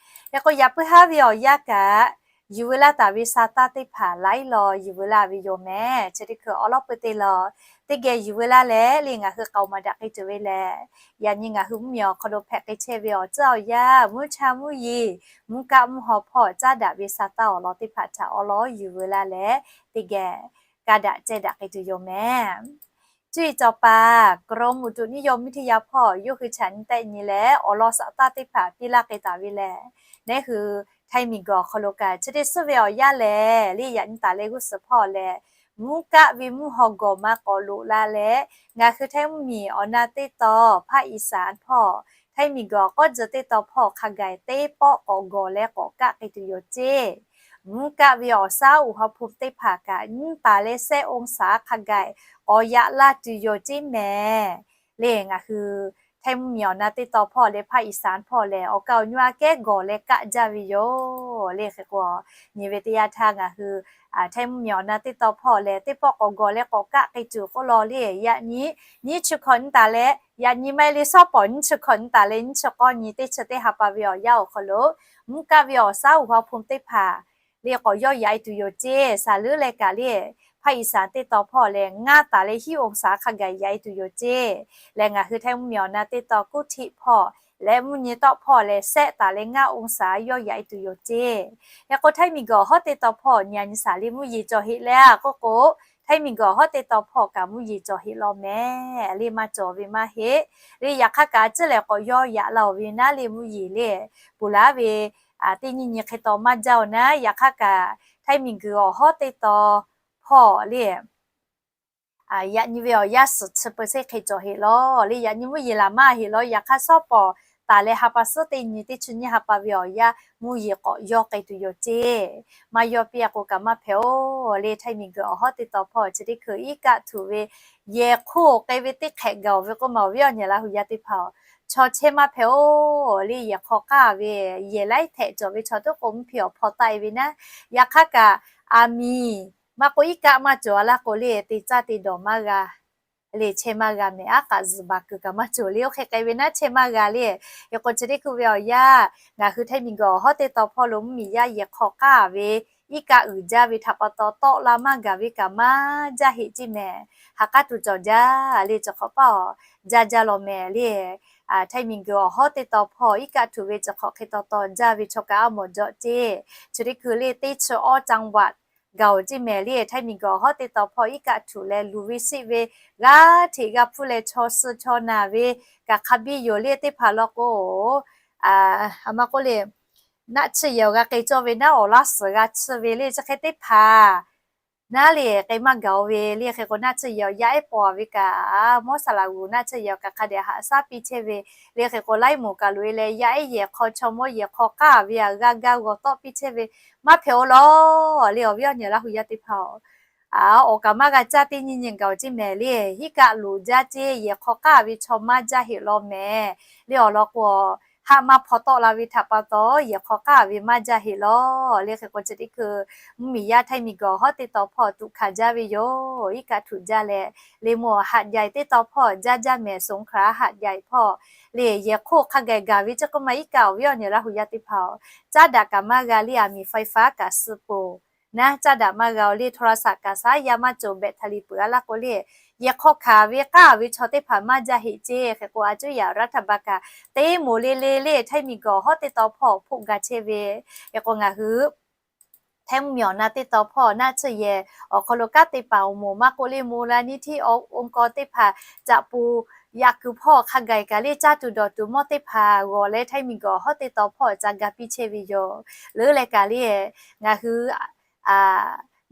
Hk'e k'o, yaꞈ puiˉ haˉ ve awˬ yanˇ kaꞈ yuˬ veu laˇ taˍ ve sha taˇ teˇ hpaˍ laiˉ law yuˬ veu laˇ ve yoˬ meh. Chi teˇ hkui awˬ lawn peuˬ te law teˇ geh yuˬ veu laˇ leh le ngaˬ hui k'aoˍ maˍ daꞈ k'ai tuˬ ve lehˬ, yaꞈ nyi ngaˬ hui mvuhˇmiˬ awˬ hk'aw lo hpehꞈ k'ai chehˇ ve awˬ tcuhˉ awˬ yanˇ, mvuhˇ cha mvuhˇ yeˬ, mvuhˇ kaˆ mvuhˇ haw hpawˇ caˉ daꞈ ve sha taˇ awˬ lawn teˇ hpaˍ htaꞈ awˬ lawn yuˬ veu laˇ leh teˇ geh kaˇ daꞈ ceh daꞈ k'ai tuˬ yoˬ meh. Cuˇ yiˍ cawˬ paˍ กรมอุตุนิยมวิทยา hpawˇ yawˇ hui chaꞈ nyi tehˆ nyi leh awˬ lawn sha taˇ teˇ hpaˍ piˇ laˇ k'ai taˍ ve lehˬ, neˉ hui Htaiˇ miˬguiˬ awˬ hk'aw lo kaꞈ chi teˇ suhˉ ve awˬ yanˇ lehˬ le, yaꞈ nyi taˍ leh g'uˇ suhˍ hpawˇ lehˬ, mvuhˇ kaˆ ve mvuhˇ haw gawˬ ma k'awꞈ loꞈ la leh, ngaˬ hui Htaiˇ mvuhˇmiˬ awˬ na teˇ taw ภาคอีสาน hpawˇ, Htaiˇ miˬguiˬ awˬ k'awˇ tcuh teˇ taw hpawˇ hk'a gaiˬ teˇ pawˆ k'awꞈ gawˬ leh k'awꞈ kaˆ k'ai tuˬ yoˬ ceˇ. Mvuhˇ kaˆ ve awˬ shaˉ uiˍ haw hpu teˇ hpaˍ kaꞈ nyiˇ taˍ leh shehˆ องศา hk'a gaiˬ k'awꞈ yaꞈ laˇ tuˬ yoˬ ceˇ meh. Le ngaˬ hui Htaiˇ mvuhˇmiˬ awˬ na teˇ taw hpawˇ leh ภาคอีสาน hpawˇ lehˬ, awˬ kaˍ awˬ nyi aꞈ kehˉ gawˬ leh kaˆ jaˇ ve yoˬ le. Hk'e k'o, nyi ve teˇ yanˇ htaˇ ngaˬ hui Htaiˇ mvuhˇmiˬ awˬ na teˇ taw hpawˇ lehˬ, teˇ pawˆ k'awꞈ gawˬ leh k'awꞈ kaˆ k'ai tuˬ k'oˆ law le, yaꞈ nyi nyiˇ chi hkawꞈ nyiˇ taˍ leh, yaꞈ nyi maˇ heˆ le, shawˉ pawˍ nyiˇ chi hkawꞈ nyiˇ taˍ leh nyiˇ chi k'awˇ nyi teˇ chi teˇ ha pa ve awˬ yanˇ awˬ hk'aw lo, mvuhˇ kaˆ ve awˬ shaˉ uiˍ haw hpu teˇ hpaˍ le k'awꞈ yawˇ yaꞈ e tuˬ yoˬ ceˇ. Shaˍ leuˉ leh kaꞈ le, ภาคอีสาน teˇ taw hpawˇ lehˬ, ngaˇ taˍ leh hiˉ องศา hk'a gaiˬ yaꞈ e tuˬ yoˬ ceˇ. Leh ngaˬ hui Htaiˇ mvuhˇmiˬ awˬ na teˇ taw กรุงเทพ hpawˇ leh mvuhˇ nyi tawˆ hpawˇ lehˬ, shehˆ taˍ leh ngaˇ องศา yawˇ yaꞈ e tuˬ yoˬ ceˇ. Hk'e k'o, Htaiˇ miˬguiˬ awˬ hawˉ teˇ taw hpawˇ nyi a nyi shaˍ le mvuhˇ yeˬ cawˬ heˆ leh a k'oˆ k'o, Htaiˇ miˬguiˬ awˬ hawˉ teˇ taw hpawˇ kaꞈ mvuhˇ yeˬ cawˬ heˆ law meh. Le maˇ cawˬ ve maˇ heˆ. Le yaꞈ hk'aˇ kaꞈ a ciˉ lehˬ k'awꞈ yawˇ yaꞈ la oˬ ve naˉ le mvuhˇ yeˬ le, puˬ laˉ ve teˇ nyiˇ nyi hk'e taw maˇ jaˇ oˬ naˉ. Yaꞈ hk'aˇ kaꞈ Htaiˇ miˬguiˬ awˬ hawˉ teˇ taw hpawˇ le, yaꞈ nyi ve awˬ yanˇ suhˍ chi peu sheˆ hk'e cawˬ heˆ law. Le yaꞈ nyi mvuhˇ yeˬ laˬ maˇ heˆ law. Yaꞈ hk'aˇ shawˉ pawˍ taˍ leh ha pa suhˉ teˇ nyi teˇ chi nyiˇ ha pa ve awˬ yanˇ mvuhˇ yeˬ k'awꞈ yawˇ k'ai tuˬ yoˬ ceˇ. Maˇ yawˇ piˇ a k'o kaꞈ maˇ hpehꞈ-oˬ le. Htaiˇ miˬguiˬ awˬ hawˉ teˇ tawn hpawˇ chi teˇ hkui iˉ kaˆ htuꞈ ve yehˬ hk'oˆ k'ai ve teˇ hk'ehꞈ gaˬ-oˬ ve k'oˆ ma awˬ viˉ awˬ nyi Laˇ hu yaˇ teˇ hpaˍ-oˬ, chaw chehˇ maˇ hpehꞈ-oˬ le. Yehˬ hk'aw k'aˇ ve yehˬ laiˉ htehꞈ cawˬ ve chaw tiˉ k'o mvuhˇ hpiˇ awˬ hpaw taˆ e ve naˉ. Yaꞈ hk'aˇ kaꞈ aˬ miˍ maˇ k'oˆ iˉ kaˆ maˇ cawˬ a laˇ k'o le, te caˇ te dawˬ maˇ g'a le, chehˇ maˇ g'a mehˍ. Aˉ k'aꞈ zuhˬ baˬ kuiˬ kaꞈ maˇ cawˬ le. Oˇ hk'e k'ai ve naˉ chehˇ maˇ g'a le. Hk'e k'o chi teˇ hkui ve awˬ yanˇ ngaˬ hui Htaiˇ miˬguiˬ awˬ hawˉ teˇ tawn hpawˇ lo mvuhˇmiˬ yaˇ yehˬ hk'aw k'aˇ ve iˉ kaˆ uiˍ jaˇ ve htaꞈ pa taw tawˆ la maˇ gaˬ ve kaꞈ maˇ jaˇ heˆ ceˇ mehˍ. Ha k'aˉ tuˬ cawˬ jaˇ le. Chi hk'awꞈ paˇ awˬ jaˇ jaˇ law mehˍ le. Htaiˇ miˬguiˬ awˬ hawˉ teˇ tawn hpawˇ iˉ kaˆ htuꞈ ve chi hk'awꞈ hk'e taw taw jaˇ ve chaw kaꞈ a mawˬ jaw ceˇ. Chi teˇ hkui le teˇ chi awˇ จังหวัด gaˬ-oˬ ceˇ mehˍ le. Htaiˇ miˬguiˬ awˬ hawˉ teˇ tawn hpawˇ iˉ kaˆ htuꞈ leh luˬ ve siˆ ve g'aˇ hteꞈ g'a hpuˇ leh chaw suh chaw naˬ ve kaꞈ hk'a biˇ yoˬ le. Teˇ hpaˍ law k'o, aˬ ma k'oˆ le, naˆ tsuhˇ yehˬ awˬ g'a k'ai cawˇ ve naˉ awˬ laˇ suhˍ g'a tsuhˇ ve le. Chi hk'e teˇ hpaˍ naˉ le k'ai maˇ gaˬ-oˬ ve le. Hk'e k'o naˆ tsuhˇ yehˬ awˬ yaˇ ehˉ paw ve kaꞈ, mawˇ saˍ laꞈ g'uˬ naˆ tsuhˇ yehˬ awˬ kaꞈ hk'a dehꞈ haꞈ shaˉ piˇ chehˇ ve le. Hk'e k'o laiˉ moˍ kaꞈ loꞈ e leh yaˇ ehˉ yehˬ hk'aw chaw mawˇ yehˬ hk'aw k'aˇ ve aꞈ g'a gaˇ g'awˬ tawˆ piˇ chehˇ ve maˇ hpehꞈ-oˬ law le. Awˬ viˉ awˬ nyi Laˇ hu yaˇ teˇ hpaˍ-oˬ, awˬ kaꞈ maˇ g'a caˇ teˇ nyi nyi gaˬ-oˬ ceˇ mehˍ le. Iˉ kaˆ loˍ jaˇ ceˇ, yehˬ hk'aw k'aˇ ve chaw maˇ jaˇ heˆ law mehˍ le. Awˬ lawn k'o, haˆ maˇ hpaw tawˆ la ve htaꞈ pa taw yehˬ hk'aw k'aˇ ve maˇ jaˇ heˆ law le. Hk'e k'o chi teˇ hkui mvuhˇmiˬ yaˇ Htaiˇ miˬguiˬ awˬ hawˉ teˇ tawn hpawˇ tuꞈ hkanˍ jaˇ ve yoˬ. Iˉ kaˆ htuꞈ jaˇ leh le, mvuhˇ haꞈ jaiˬ teˇ tawn hpawˇ jaˇ jaˇ mehˍ. สงขลา haꞈ jaiˬ hpawˇ le, yehˬ hk'oˆ hk'a gaˬ gaˬ ve ceˇ k'oˆ ma iˉ kaˆ awˬ viˉ awˬ nyi Laˇ hu yaˇ teˇ hpaˍ-oˬ, caˉ daꞈ kaꞈ maˇ g'a le. อาจจะมีไฟฟ้า kaꞈ suh peuˬ naˉ caˉ daꞈ maˇ g'a-oˬ le. โทรศัพท์ kaꞈ shaˉ yaˇ maˇ cawˬ แบตเตอรี่ peuˬ a laˇ k'o le, yehˬ hk'aw hkanˍ ve k'aˇ ve chaw teˇ hpaˍ maˇ jaˇ heˆ ceˇ. Hk'e k'o a cuˉ yaꞈ รัฐบาล kaꞈ te moˍ le le le Htaiˇ miˬguiˬ awˬ hawˉ teˇ tawn hpawˇ hpoˆ ga chehˇ ve. Hk'e k'o ngaˬ hui Htaiˇ mvuhˇmiˬ awˬ na teˇ tawn hpawˇ naˆ tsuhˇ yehˬ awˬ hk'aw lo kanˉ te paˍ awˬ moˍ maˇ k'oˆ le, มูลนิธิ องค์กร teˇ hpaˍ caꞈ pu yaꞈ kuiˬ hpawˇ hk'a gaˬ kaꞈ le, caˇ tuˬ dawˬ tuˬ mawˇ teˇ hpaˍ g'awˬ leh Htaiˇ miˬguiˬ awˬ hawˉ teˇ tawn hpawˇ ca ga piˇ chehˇ ve yoˬ. Leuˉ leh kaꞈ le, ngaˬ hui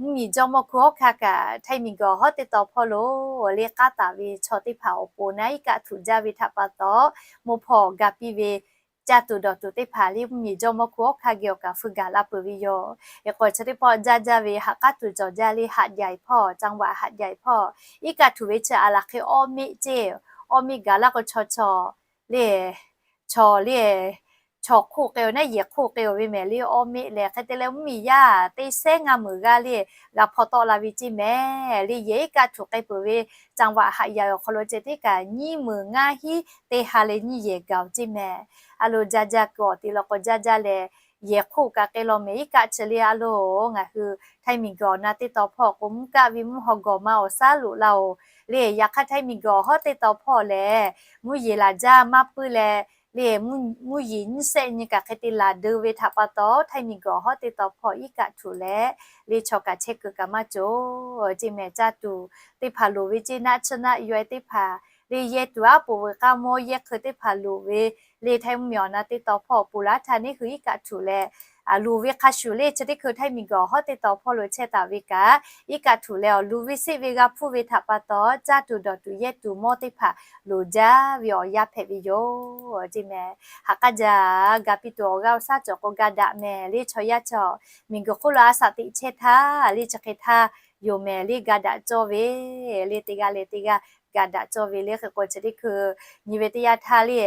mvuhˇmiˬ jawˇmawˇ hkui hawˉ hkanˇ kaꞈ Htaiˇ miˬguiˬ awˬ hawˉ teˇ tawn hpawˇ lo le k'aˉ taˍ ve chaw teˇ hpaˍ awˬ pon naˉ iˉ kaˆ htuꞈ jaˇ ve htaꞈ pa taw, mvuhˇ hpawˇ ga piˇ ve caˇ tuˬ dawˬ tuˬ teˇ hpaˍ le mvuhˇmiˬ jawˇmawˇ hkui hawˉ hkanˇ geh awˬ kaꞈ feu gaˬ la peuˬ ve yoˬ. Hk'e k'o chi teˇ pawˆ jaˇ jaˇ ve ha k'aˉ tuˬ cawˬ jaˇ le, Haꞈ jaiˬ hpawˇ, จังหวัด Haꞈ jaiˬ hpawˇ iˉ kaˆ htuꞈ ve chi aˬ laˬ hk'e awˇ meˆ ceˇ, awˇ meˆ gaˬ laˇ k'o chaw chaw le, chaw le chaw hk'oˆ k'ai-oˬ naˉ yehˬ hk'oˆ k'ai-oˬ ve mehˍ le awˇ meˆ leh. Hk'e te leh mvuhˇmiˬ yaˇ teˇ sehˉ ngaˇ meunˍ g'aˇ le g'a hpaw tawˆ la ve ceˇ mehˍ le. Yehˬ iˉ kaˆ htuꞈ k'ai peuˬ ve จังหวัด Haꞈ jaiˬ awˬ hk'aw lo ceh tiˉ kaꞈ nyiˇ meunˍ ngaˇ hinˉ teˇ ha leh nyiˇ yehˬ gaˬ-oˬ ceˇ mehˍ. A lo jaˇ jaˇ kuiˬ awˬ te law k'o jaˇ jaˇ leh, yehˬ hk'oˆ kaꞈ k'ai law mehˍ iˉ kaˆ chi le. A lo ngaˬ hui Htaiˇ miˬguiˬ awˬ na teˇ tawn hpawˇ k'o mvuhˇ kaˆ ve mvuhˇ haw gawˬ ma awˬ saˉ loꞈ laˇ-oˬ le. Yaꞈ hk'aˇ Htaiˇ miˬguiˬ awˬ hawˉ teˇ tawn hpawˇ lehˬ, mvuhˇ yeˬ laˬ jaˇ maˇ puiˉ leh le, mvuhˇ yeˬ nyiˇ sehˆ nyi kaꞈ hk'e te laˬ deu ve htaꞈ pa taw Htaiˇ miˬguiˬ awˬ hawˉ teˇ tawn hpawˇ iˉ kaˆ htuꞈ leh le chaw kaꞈ chehˇ kuiˬ kaꞈ maˇ cawˬ ceˇ mehˍ. Caˇ tuˬ teˇ hpaˍ loˍ ve ceˇ naˆ tsuhˇ naˆ yaweh teˇ hpaˍ le, yehˇ tuˬ aˉ poꞈ veuꞈ k'aˇ mawˇ yehˇ hk'eu teˇ hpaˍ loˍ ve le Htaiˇ mvuhˇmiˬ awˬ na teˇ tawn hpawˇ awˬ pon laˇ htaˇ neˇ hui iˉ kaˆ htuꞈ leh loˍ ve hk'a shuˍ le chi teˇ hkui Htaiˇ miˬguiˬ awˬ hawˉ teˇ tawn hpawˇ lo chehˇ taˍ ve kaꞈ iˉ kaˆ htuꞈ leh awˬ luˬ ve siˆ ve g'a hpuˇ ve htaꞈ pa taw caˇ tuˬ dawˬ tuˬ yehˇ tuˬ mawˇ teˇ hpaˍ loˍ jaˇ ve awˬ yanˇ hpehꞈ ve yoˬ ceˇ mehˍ. Ha k'aˉ jaˇ ga piˇ tuˬ awˬ g'aˇ awˬ shaˉ cawˬ k'o ga daꞈ mehˍ le chaw yaˇ chaw. Miˬguiˬ hk'oˆ lo a shaꞈ teꞈ chehˇ htaˇ le chi hk'e htaˇ yoˬ mehˍ le ga daꞈ cawˇ ve le teˇ g'aˇ leh teˇ g'aˇ ga daꞈ cawˇ ve le. Hk'e k'o chi teˇ hkui nyi ve teˇ yanˇ htaˇ le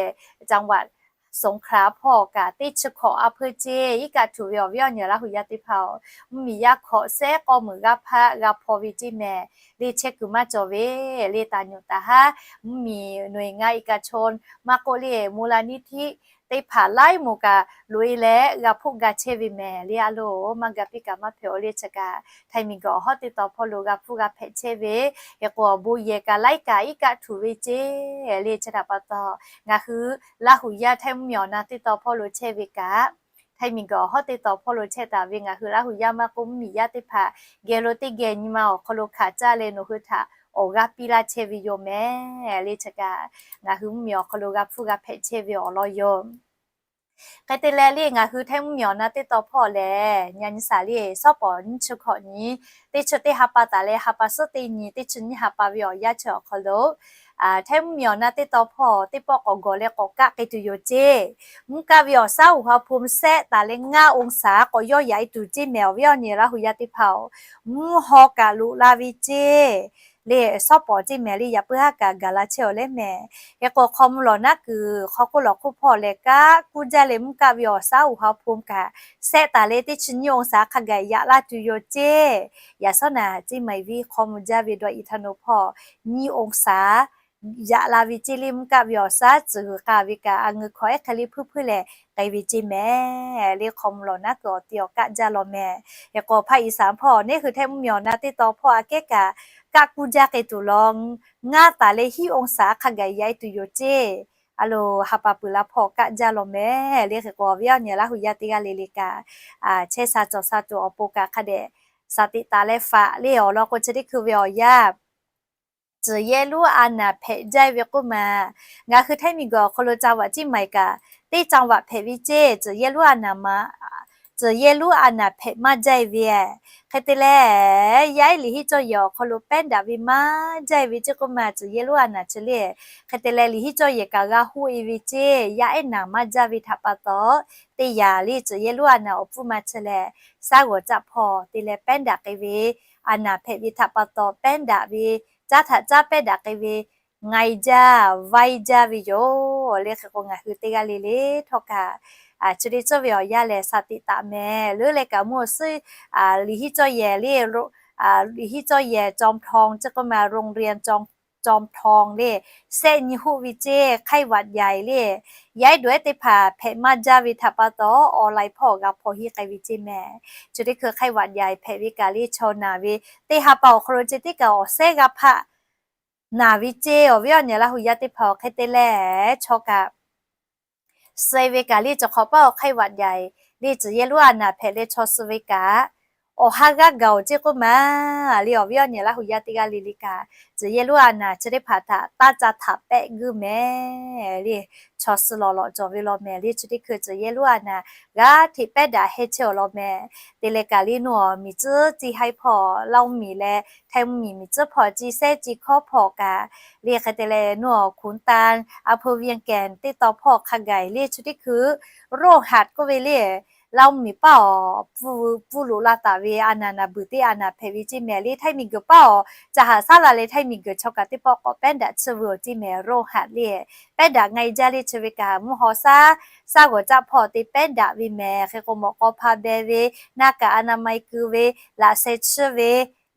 จังหวัดสงขลา hpawˇ kaꞈ teˇ chi hkawꞈ a hpeu ceˇ iˉ kaˆ htuꞈ ve awˬ viˉ awˬ nyi Laˇ hu yaˇ teˇ hpaˍ-oˬ, mvuhˇmiˬ yaˇ hkawꞈ sehˉ k'awˇ meunˍ g'aˇ hpaˆ g'a hpaw ve ceˇ mehˍ le chehˇ kuiˬ maˇ cawˬ ve le taˍ nyuꞈ taˍ haˉ mvuhˇmiˬ หน่วยงานเอกชน maˇ k'oˆ le มูลนิธิ teˇ hpaˍ laiˉ moˍ kaꞈ loꞈ e leh g'a hpoˆ ga chehˇ ve mehˍ le. A lo maˇ ga piˇ kaꞈ maˇ hpehꞈ-oˬ le chi kaꞈ Htaiˇ miˬguiˬ awˬ hawˉ teˇ tawn hpawˇ lo g'a hpuˇ g'a hpehꞈ chehˇ ve. Hk'e k'o awˬ bon yehˬ kaꞈ laiˉ kaꞈ iˉ kaˆ htuꞈ ve ceˇ le chi htaꞈ pa taw ngaˬ hui Laˇ hu yaˇ Htaiˇ mvuhˇmiˬ awˬ na teˇ tawn hpawˇ lo chehˇ ve kaꞈ Htaiˇ miˬguiˬ awˬ hawˉ teˇ tawn hpawˇ lo chehˇ taˍ ve ngaˬ hui Laˇ hu yaˇ maˇ k'oˆ mvuhˇmiˬ yaˇ teˇ hpaˍ geh lo teˇ geh nyi ma awˬ hk'aw lo hkanˍ caˇ leh nawˬ hui htaꞈ awˬ g'aˇ piˇ laˇ chehˇ ve yoˬ mehˍ le chi kaꞈ ngaˬ hui mvuhˇmiˬ awˬ hk'aw lo g'a hpuˇ g'a hpehꞈ chehˇ ve awˬ lawn yoˬ. Hk'e te leh le ngaˬ hui Htaiˇ mvuhˇmiˬ awˬ na teˇ tawn hpawˇ lehˬ nyi nyi shaˍ le sawˉ pawˍ nyiˇ chi hkawꞈ nyi teˇ chi teˇ ha pa taˍ leh ha pa suhˉ teˇ nyi teˇ chi nyiˇ ha pa ve awˬ yanˇ chi awˬ hk'aw lo Htaiˇ mvuhˇmiˬ awˬ na teˇ tawn hpawˇ teˇ pawˆ k'awꞈ gawˬ leh k'awꞈ kaˆ k'ai tuˬ yoˬ ceˇ. Mvuhˇ kaˆ ve awˬ shaˉ uˬ ha hpu shehˆ taˍ leh ngaˇ ong saˍ k'awꞈ yawˇ yaꞈ e tuˬ ceˇ mehˍ awˬ viˉ awˬ nyi Laˇ hu yaˇ teˇ hpaˍ-oˬ, mvuhˇ haw kaꞈ loꞈ la ve ceˇ. Le, shawˉ pawˍ ceˇ mehˍ le, yaꞈ puiˉ haˉ kaꞈ gaˬ la chehˇ awˬ lehˉ mehˍ. Hk'e k'o hk'aw mvuh lawˬ naˉ kuiˬ hk'aw hk'oˆ lawˬ hk'oˆ hpawˇ lehˬ kaˆ kuˇ jaˇ leh mvuhˇ kaˆ ve awˬ shaˉ uˬ ha hpu kaꞈ shehˆ taˍ leh teˇ chi nyiˇ ong shaˍ hk'a gaˬ yaꞈ laˇ tuˬ yoˬ ceˇ. Yaꞈ shawˉ naˍ ceˇ mehˍ viˉ hk'aw mvuh jaˇ ve dawˇ i htaˇ nawˬ hpawˇ nyiˇ ong shaˍ yaꞈ la ve ceˇ le, mvuhˇ kaˆ ve awˬ shaˉ tcuhˬ g'uiˬ k'a ve kaꞈ a ngeu hkawꞈ ehˉ hk'e le hpuiˇ hpuiˇ lehˬ k'ai ve ceˇ mehˍ. Le hk'aw mvuh lawˬ naˉ kuiˬ awˬ ti awˬ kaˆ jaˇ law mehˍ. Hk'e k'o hpaˇ i saˍ hpawˇ neˇ hui Htaiˇ mvuhˇmiˬ awˬ na teˇ tawn hpawˇ aꞈ kehˉ kaꞈ kaˆ kuˇ jaˇ k'ai tuˬ law, ngaˇ taˍ leh hiˉ ong shaˍ hk'a gaˬ yaꞈ e tuˬ yoˬ ceˇ. A loˍ, ha pa peuˬ la hpawˇ kaˆ jaˇ law mehˍ. Le hk'e k'o awˬ viˉ awˬ nyi Laˇ hu yaˇ teˇ g'aˇ le le kaꞈ chehˇ sha cawˬ sha tuˬ awˬ pon kaꞈ hk'a dehꞈ shaˍ teꞈ taˍ leh faꞈ le awˬ lawn k'o chi teˇ hkui ve awˬ yanˇ, tcuhˬ yehˇ lonˉ a naˍ hpehꞈ jaˇ ve k'oˆ ma. Ngaˬ hui Htaiˇ miˬguiˬ awˬ hk'aw lo จังหวัด ceˇ mehˍ kaꞈ teˇ จังหวัด hpehꞈ ve ceˇ. Tcuhˬ yehˇ lonˉ a naˍ ma, tcuhˬ yehˇ lonˉ a naˍ hpehꞈ maˇ jaˇ ve. Hk'e te leh, yaˇ ehˉ liꞈ hiˉ cawˇ yehˬ awˬ hk'aw lo pehˉ daꞈ ve maˇ jaˇ ve ceˇ k'oˆ ma, tcuhˬ yehˇ lonˉ a naˍ chi le. Hk'e te leh liꞈ hiˉ cawˇ yehˬ kaꞈ g'a hoˆ e ve ceˇ. Yaˇ ehˉ naˍ maˇ jaˇ ve htaꞈ pa taw, teˇ yanˇ le tcuhˬ yehˇ lonˉ a naˍ awˬ pfuhˇ ma chi lehˬ, shaˉ g'awˬ caˆ hpawˇ te leh pehˉ daꞈ k'ai ve, a naˍ hpehꞈ ve htaꞈ pa taw pehˉ daꞈ ve, caˉ htaꞈ caˉ pehˉ daꞈ k'ai ve, ngai jaˇ vaiˇ jaˇ ve yoˬ. Le hk'e k'o ngaˬ hui teˇ g'aˇ le le htawˇ kaꞈ chi teˇ ceuˬ ve awˬ yanˇ lehˬ shaˍ teꞈ taˍ mehˍ. Leuˉ leh kaꞈ mvuhˇ awˬ suhˉ liꞈ hiˉ cawˇ yehˬ le, liꞈ hiˉ cawˇ yehˬ จอมทอง ceˇ k'oˆ ma, โรงเรียน จอมทอง le, shehˆ nyi hoˆ ve ceˇ ไข้หวัดใหญ่ le. Yaˇ ehˉ dawˬ ehˉ teˇ hpaˍ hpehꞈ maˇ jaˇ ve htaꞈ pa taw, online hpawˇ g'a hpaw hiˆ k'ai ve ceˇ mehˍ. Chi teˇ hkui ไข้หวัดใหญ่ hpehꞈ ve kaꞈ le chaw naˬ ve teˇ ha pa awˬ hk'aw lo ceh tiˉ kaꞈ awˬ shehˉ g'a hpaˆ naˬ ve ceˇ. Awˬ viˉ awˬ nyi Laˇ hu yaˇ teˇ hpaˍ-oˬ, hk'e te leh chaw kaꞈ suh ve kaꞈ le cawˬ hk'awꞈ paˉ awˬ ไข้หวัดใหญ่ le tcuhˬ yehˇ lonˉ a naˍ hpehꞈ leh chaw suh ve kaꞈ awˬ ha g'aˇ gaˬ-oˬ ceˇ k'oˆ ma. Le awˬ viˉ awˬ nyi Laˇ hu yaˇ teˇ g'aˇ le le kaꞈ tcuhˬ yehˇ lonˉ a naˍ chi teˇ hpaˍ htaꞈ taˇ ca htaꞈ pehˆ guˇ mehˍ. Le chaw suh lawˬ lawꞈ cawˬ ve law mehˍ. Le chi teˇ hkui tcuhˬ yehˇ lonˉ a naˍ g'aˇ hteꞈ pehˉ daꞈ heh chehˇ awˬ lawn mehˍ. Te leh kaꞈ le nawˬ miˬ tcuhˉ ciˇ haiˉ hpawˇ, Laˇ mvuhˇmiˬ leh Htaiˇ mvuhˇmiˬ miˬ tcuhˉ hpawˇ ciˇ sehˉ ciˇ hkawˉ hpawˇ kaꞈ le hk'e te leh nawˬ ขุนตาล อำเภอเวียงแก่น teˇ tawn hpawˇ hk'a gaˬ le chi teˇ hkui โรงหัด k'oˆ ve le Laˇ mvuhˇmiˬ paˉ awˬ pfuhˇ loꞈ la taˍ ve a naˍ naˍ beuˬ teˇ a naˍ hpehꞈ ve ceˇ mehˍ. Le Htaiˇ miˬguiˬ paˉ awˬ ca haꞈ shaˉ la leh Htaiˇ miˬguiˬ chaw kaꞈ teˇ pawˆ k'awꞈ pehˉ daꞈ tsuhˇ ve awˬ ceˇ mehˍ. โรงหัด le pehˉ daꞈ ngai jaˇ le chi ve kaꞈ mvuhˇ haw shaˉ, shaˉ g'awˬ caˆ hpawˇ te pehˉ daꞈ ve mehˍ. Hk'e k'o mawꞈ k'aw hpa beh ve, หน้ากากอนามัย keu ve, laꞈ sheh tsuhˇ ve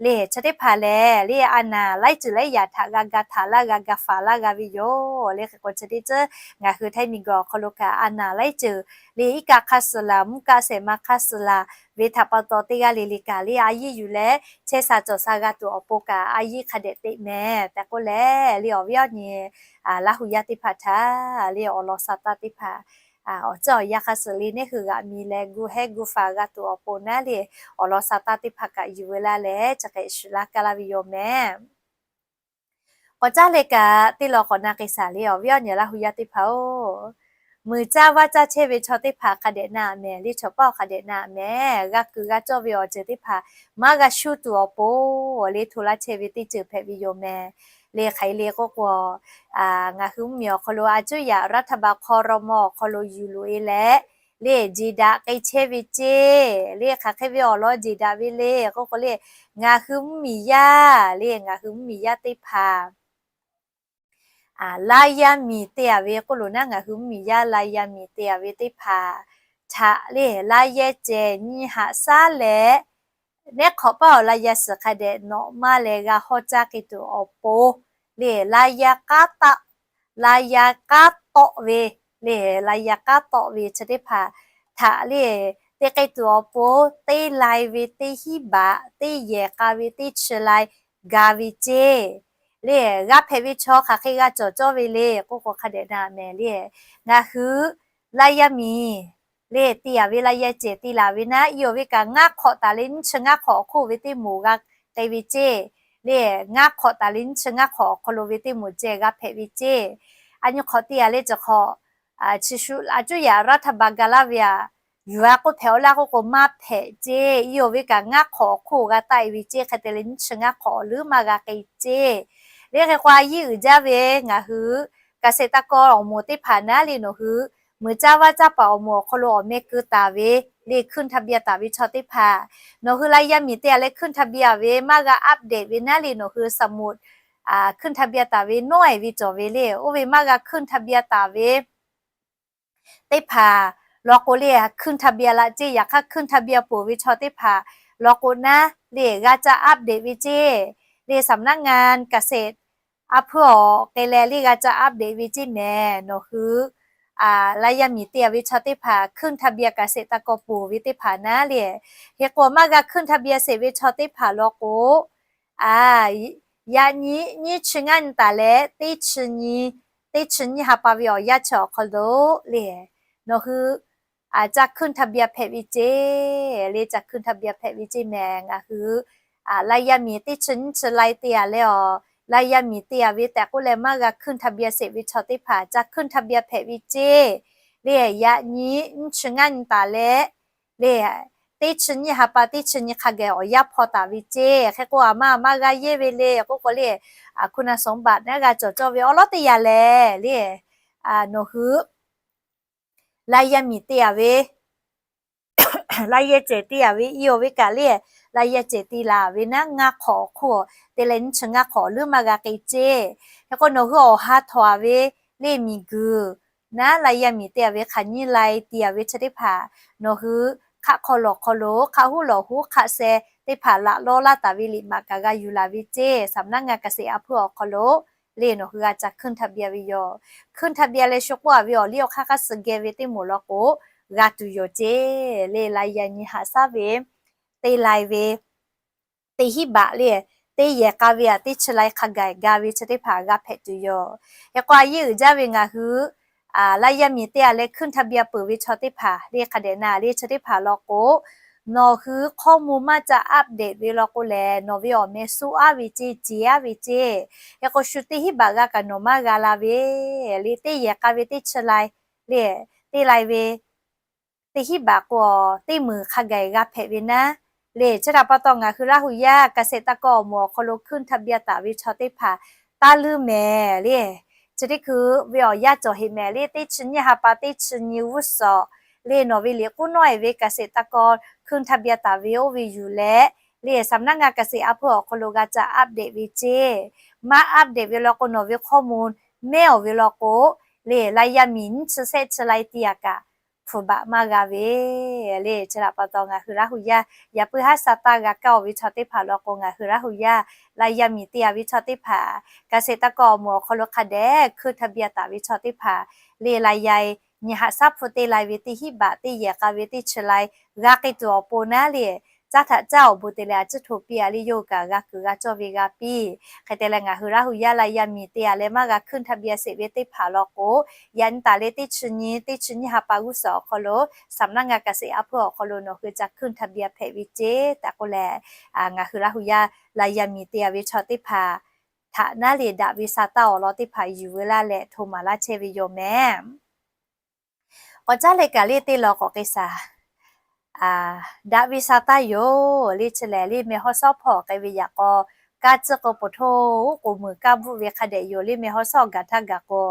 le chi teˇ hpaˍ lehˬ le a naˍ laiˉ ceuˬ laiˉ yaꞈ htaꞈ g'a ga htaꞈ laˇ g'a ga faˍ laˇ g'a ve yoˬ. Le hk'e k'o chi teˇ ceuˬ ngaˬ hui Htaiˇ miˬguiˬ awˬ hk'aw lo kaꞈ a naˍ laiˉ ceuˬ le iˉ kaˆ hk'aˇ suh laˬ, mvuhˇ kaˆ shehˍ ma hk'aˇ suh laˬ ve htaꞈ pa taw teˇ g'aˇ le le kaꞈ le a yiˇ yuˬ leh chehˇ sha cawˬ sha g'a tuˬ awˬ pon kaꞈ a yiˇ hk'a dehꞈ teꞈ mehˍ tehꞈ k'oˆ leh le awˬ viˉ awˬ nyi Laˇ hu yaˇ teˇ hpaˍ htaꞈ le awˬ lawn sha taˇ teˇ hpaˍ awˬ ceuˬ awˬ yanˇ hk'aˇ suh le neˇ hui g'aꞈ mi leh gu hehˉ gu faˍ g'a tuˬ awˬ pon naˉ le awˬ lawn sha taˇ teˇ hpaˍ kaꞈ yuˬ veu laˇ leh chi hk'e shuˍ laˇ kaˇ laˇ ve yoˬ mehˍ. K'awꞈ caˇ leh kaꞈ teˇ lawn k'awꞈ na k'ai shaˍ le awˬ viˉ awˬ nyi Laˇ hu yaˇ teˇ hpaˍ-oˬ, muiˬ caˇ vaˇ caˇ chehˇ ve chaw teˇ hpaˍ hk'a dehꞈ na mehˍ le chaw paˉ awˬ hk'a dehꞈ na mehˍ. G'a kuiˬ g'a cawˇ ve awˬ ceuˬ teˇ hpaˍ maˇ g'a shuˉ tuˬ awˬ pon le hto laˇ chehˇ ve teˇ ceuˬ hpehꞈ ve yoˬ mehˍ. Le hk'aˬ hk'e le k'oˆ k'o ngaˬ hui mvuhˇmiˬ awˬ hk'aw lo a cuˉ yaꞈ รัฐบาล ครม. awˬ hk'aw lo yuˬ loꞈ e leh le jeˬ daꞈ k'ai chehˇ ve ceˇ. Le hk'aˬ hk'e ve awˬ lawn jeˬ daꞈ ve le k'oˆ k'o le ngaˬ hui mvuhˇmiˬ yaˇ le ngaˬ hui mvuhˇmiˬ yaˇ teˇ hpaˍ laˇ yaˇ miˬ te-a ve k'oˆ loˬ naˉ ngaˬ hui mvuhˇmiˬ yaˇ laˇ yaˇ miˬ te-a ve teˇ hpaˍ htaꞈ le laˇ yaˇ cehˬ nyi haꞈ shaˉ leh neˉ hk'awꞈ paˉ awˬ laˇ yaˇ suhˍ hk'a dehꞈ nawꞈ maˇ leh g'a hawˇ caˇ k'ai tuˬ awˬ pon le laˇ yaˇ k'aˉ taˆ, laˇ yaˇ k'aˉ tawˆ ve le laˇ yaˇ k'aˉ tawˆ ve chi teˇ hpaˍ htaꞈ le te k'ai tuˬ awˬ pon teˇ lai ve teˇ hinˉ baꞈ teˇ yehˬ k'a ve teˇ chi lai ga ve ceˇ. Le g'a hpehꞈ ve chaw hk'aˬ hk'e g'a cawˬ cawˇ ve le k'oˆ k'o hk'a dehꞈ na mehˍ le ngaˬ hui laˇ yaˇ miˬ le te-a ve laˇ yaˇ cehˬ te laˬ ve naˉ iˉ awˬ ve kaꞈ ngaˇ hk'awꞈ taˍ leh nyiˇ chi ngaˇ hk'awꞈ awˬ hk'oˆ ve teˇ moˍ g'a k'ai ve ceˇ. Le ngaˇ hk'awꞈ taˍ leh nyiˇ chi ngaˇ hk'awꞈ awˬ hk'aw lo ve teˇ moˍ cehˬ g'a hpehꞈ ve ceˇ. A nyi hk'awꞈ te-a leh cawˬ hk'awꞈ chi shu a cuˉ yaꞈ รัฐบาล ga laˇ ve aꞈ yuˬ-a k'oˆ hpehꞈ-aw laˇ k'oˆ k'o maˇ hpehꞈ ceˇ. Iˉ awˬ ve kaꞈ ngaˇ hk'awꞈ awˬ hk'oˆ g'a taˆ-e ve ceˇ. Hk'e te leh nyiˇ chi ngaˇ hk'awꞈ awˬ leuˉ maˇ g'a k'ai ceˇ. Le hk'e k'o a yiˇ uiˍ jaˇ ve ngaˬ hui เกษตรกร awˬ moˍ teˇ hpaˍ naˉ le nawˬ hui, meuꞈ caˇ vaˇ caˇ paˍ awˬ moˍ awˬ hk'aw lo awˬ meh keu taˍ ve, le ขึ้นทะเบียน taˍ ve chaw teˇ hpaˍ, nawˬ hui รายงาน miˬ te a leh ขึ้นทะเบียน ve maˇ g'a update ve naˉ le nawˬ hui สมุด ขึ้นทะเบียน taˍ ve nawˉ ehˍ ve cawˬ ve le, oˇ ve maˇ g'a ขึ้นทะเบียน taˍ ve teˇ hpaˍ law k'o le, ขึ้นทะเบียน laꞈ ceˇ. Yaꞈ hk'aˇ ขึ้นทะเบียน peuˬ ve chaw teˇ hpaˍ law k'o naˉ le g'a ca update ve ceˇ. Le สำนักงานเกษตร a hpuiˇ awˬ k'ai leh le g'a ca update ve ceˇ mehˍ. Nawˬ hui รายงาน miˬ te a ve chaw teˇ hpaˍ ขึ้นทะเบียน เกษตรกร peuˬ ve teˇ hpaˍ naˉ le, hk'e k'o maˇ g'a ขึ้นทะเบียน sheˍ ve chaw teˇ hpaˍ law k'o, yaꞈ nyi nyiˇ chi ngaˇ nyi taˍ leh teˇ chi nyi, teˇ chi nyiˇ ha pa ve awˬ yanˇ chi awˬ hk'aw lo le, nawˬ hui ca ขึ้นทะเบียน hpehꞈ ve ceˇ. Le ca ขึ้นทะเบียน hpehꞈ ve ceˇ mehˍ. Ngaˬ hui รายงาน miˬ teˇ chi nyiˇ chi lai te a leh awˬ รายงาน miˬ te a ve tehꞈ k'oˆ leh maˇ g'a ขึ้นทะเบียน sheˍ ve chaw teˇ hpaˍ ca ขึ้นทะเบียน hpehꞈ ve ceˇ. Le yaꞈ nyi nyiˇ chi ngaˇ nyi taˍ leh le teˇ chi nyiˇ ha pa teˇ chi nyi hk'a gaˬ awˬ yanˇ hpaw taˍ ve ceˇ. Hk'e k'o a ma maˇ g'a yeˇ ve le k'oˆ k'o le, คุณสมบัติ naˉ g'a cawˬ cawˇ ve awˉ lawˉ teˇ yanˇ lehˬ le, nawˬ hui รายงาน miˬ te a ve รายงาน cehˬ te a ve iˉ awˬ ve kaꞈ le, รายงาน cehˬ te laˬ ve naˉ ngaˇ hk'awꞈ awˬ hk'oˆ te leh nyiˇ chi ngaˇ hk'awꞈ leuˉ maˇ g'a k'ai ceˇ. Hk'e k'o nawˬ hui awˬ ha htawnˍ a ve le miˬguiˬ naˉ รายงาน miˬ te a ve hk'aˬ nyiˇ lai te a ve chi teˇ hpaˍ, nawˬ hui hk'aˆ hk'aw lawˬ hk'aw lo hk'aˆ huˉ lawˬ huˉ hk'aˆ sheh teˇ hpaˍ laꞈ lawˇ laˇ taˍ ve liꞈ maꞈ kaꞈ g'a yuˬ laˬ ve ceˇ. สำนักงานเกษตร a hpuiˇ awˬ hk'aw lo le nawˬ hui g'a ca ขึ้นทะเบียน ve yoˬ. ขึ้นทะเบียน leh shu k'oˆ a ve awˬ liˇ awˬ hk'aˇ hk'aˇ suh geh ve teˇ moˍ law k'o g'a tuˬ yoˬ ceˇ. Le รายงาน nyi haꞈ shaˉ ve teˇ lai ve teˇ hinˉ baꞈ le, teˇ yehˬ k'a ve a teˇ chi lai hk'a gaˬ ga ve chi teˇ hpaˍ g'a hpehꞈ tuˬ yoˬ. Hk'e k'o a yiˇ uiˍ jaˇ ve ngaˬ hui รายงาน miˬ te a leh ขึ้นทะเบียน peuˬ ve chaw teˇ hpaˍ le hk'a dehꞈ na le chi teˇ hpaˍ law k'o, nawˬ hui ข้อมูล maˇ ca update ve law k'o lehˬ nawˬ ve awˬ meh suh aˉ ve ceˇ, ceˬ aˉ ve ceˇ. Hk'e k'o shu teˇ hinˉ baꞈ g'a kaꞈ nawˬ maˇ g'a la ve le teˇ yehˬ k'a ve teˇ chi lai le, teˇ lai ve teˇ hinˉ baꞈ k'o teˇ meunˍ hk'a gaˬ g'a hpehꞈ ve naˉ le. Chi htaꞈ pa taw ngaˬ hui Laˇ hu yaˇ เกษตรกร awˬ moˍ awˬ hk'aw lo ขึ้นทะเบียน taˍ ve chaw teˇ hpaˍ taˇ leuˉ mehˍ le. Chi teˇ hkui ve awˬ yanˇ cawˬ heꞈ mehˍ le teˇ chi nyiˇ ha pa teˇ chi nyi g'uˇ suhˍ le nawˬ ve liꞈ k'uˉ nawˉ e ve เกษตรกร ขึ้นทะเบียน taˍ ve oˇ ve yuˬ leh le สำนักงานเกษตร a hpuiˇ awˬ hk'aw lo g'a ca update ve ceˇ. Maˇ update ve law k'o nawˬ ve ข้อมูล mehˉ awˬ ve law k'o le รายงาน miˬ nyiˇ chi shehˆ chi lai te a kaꞈ hpu baꞈ maˇ g'a ve le. Chi htaꞈ pa taw ngaˬ hui Laˇ hu yaˇ yaꞈ puiˉ haˉ sha taˇ g'a kaˇ oˬ ve chaw teˇ hpaˍ law k'o ngaˬ hui Laˇ hu yaˇ รายงาน miˬ te a ve chaw teˇ hpaˍ เกษตรกร awˬ moˍ awˬ hk'aw lo hk'a dehꞈ ขึ้นทะเบียน taˍ ve chaw teˇ hpaˍ le รายงาน nyi haꞈ shaˉ hpu teˇ lai ve teˇ hinˉ baꞈ teˇ yehˬ k'a ve teˇ chi lai g'a k'ai tuˬ awˬ pon naˉ le caˇ htaꞈ caˇ awˬ bon te leh a ciˉ hto piˇ a le yawˇ hui kaꞈ g'a kuiˬ g'a cawˇ ve g'a piˇ. Hk'e te leh ngaˬ hui Laˇ hu yaˇ รายงาน miˬ te a leh maˇ g'a ขึ้นทะเบียน sheˍ ve teˇ hpaˍ law k'o, yaꞈ nyi taˍ leh teˇ chi nyi teˇ chi nyiˇ ha pa g'uˇ suhˍ awˬ hk'aw lo สำนักงานเกษตร a hpuiˇ awˬ hk'aw lo nawˬ hui ca ขึ้นทะเบียน hpehꞈ ve ceˇ tehꞈ k'oˆ leh, ngaˬ hui Laˇ hu yaˇ รายงาน miˬ te a ve chaw teˇ hpaˍ htaꞈ naˉ le daꞈ ve sha taˇ awˬ lawn teˇ hpaˍ yuˬ veu laˇ leh hto maˍ laˇ chehˇ ve yoˬ mehˍ. K'awꞈ caˉ leh kaꞈ le teˇ law k'awꞈ k'ai shaˍ. Daꞈ ve sha taˇ yoˬ le chi lehˬ le meh haw shawˉ hpawˇ k'ai ve yaꞈ k'aw, kaˇ tcuhˉ k'o poˬ htoˇ oˉ k'oˍ meuˬ kaˇ bvuhˆ ve hk'a dehꞈ yoˬ le meh haw shawˉ gaˬ htaˇ gaˬ k'o.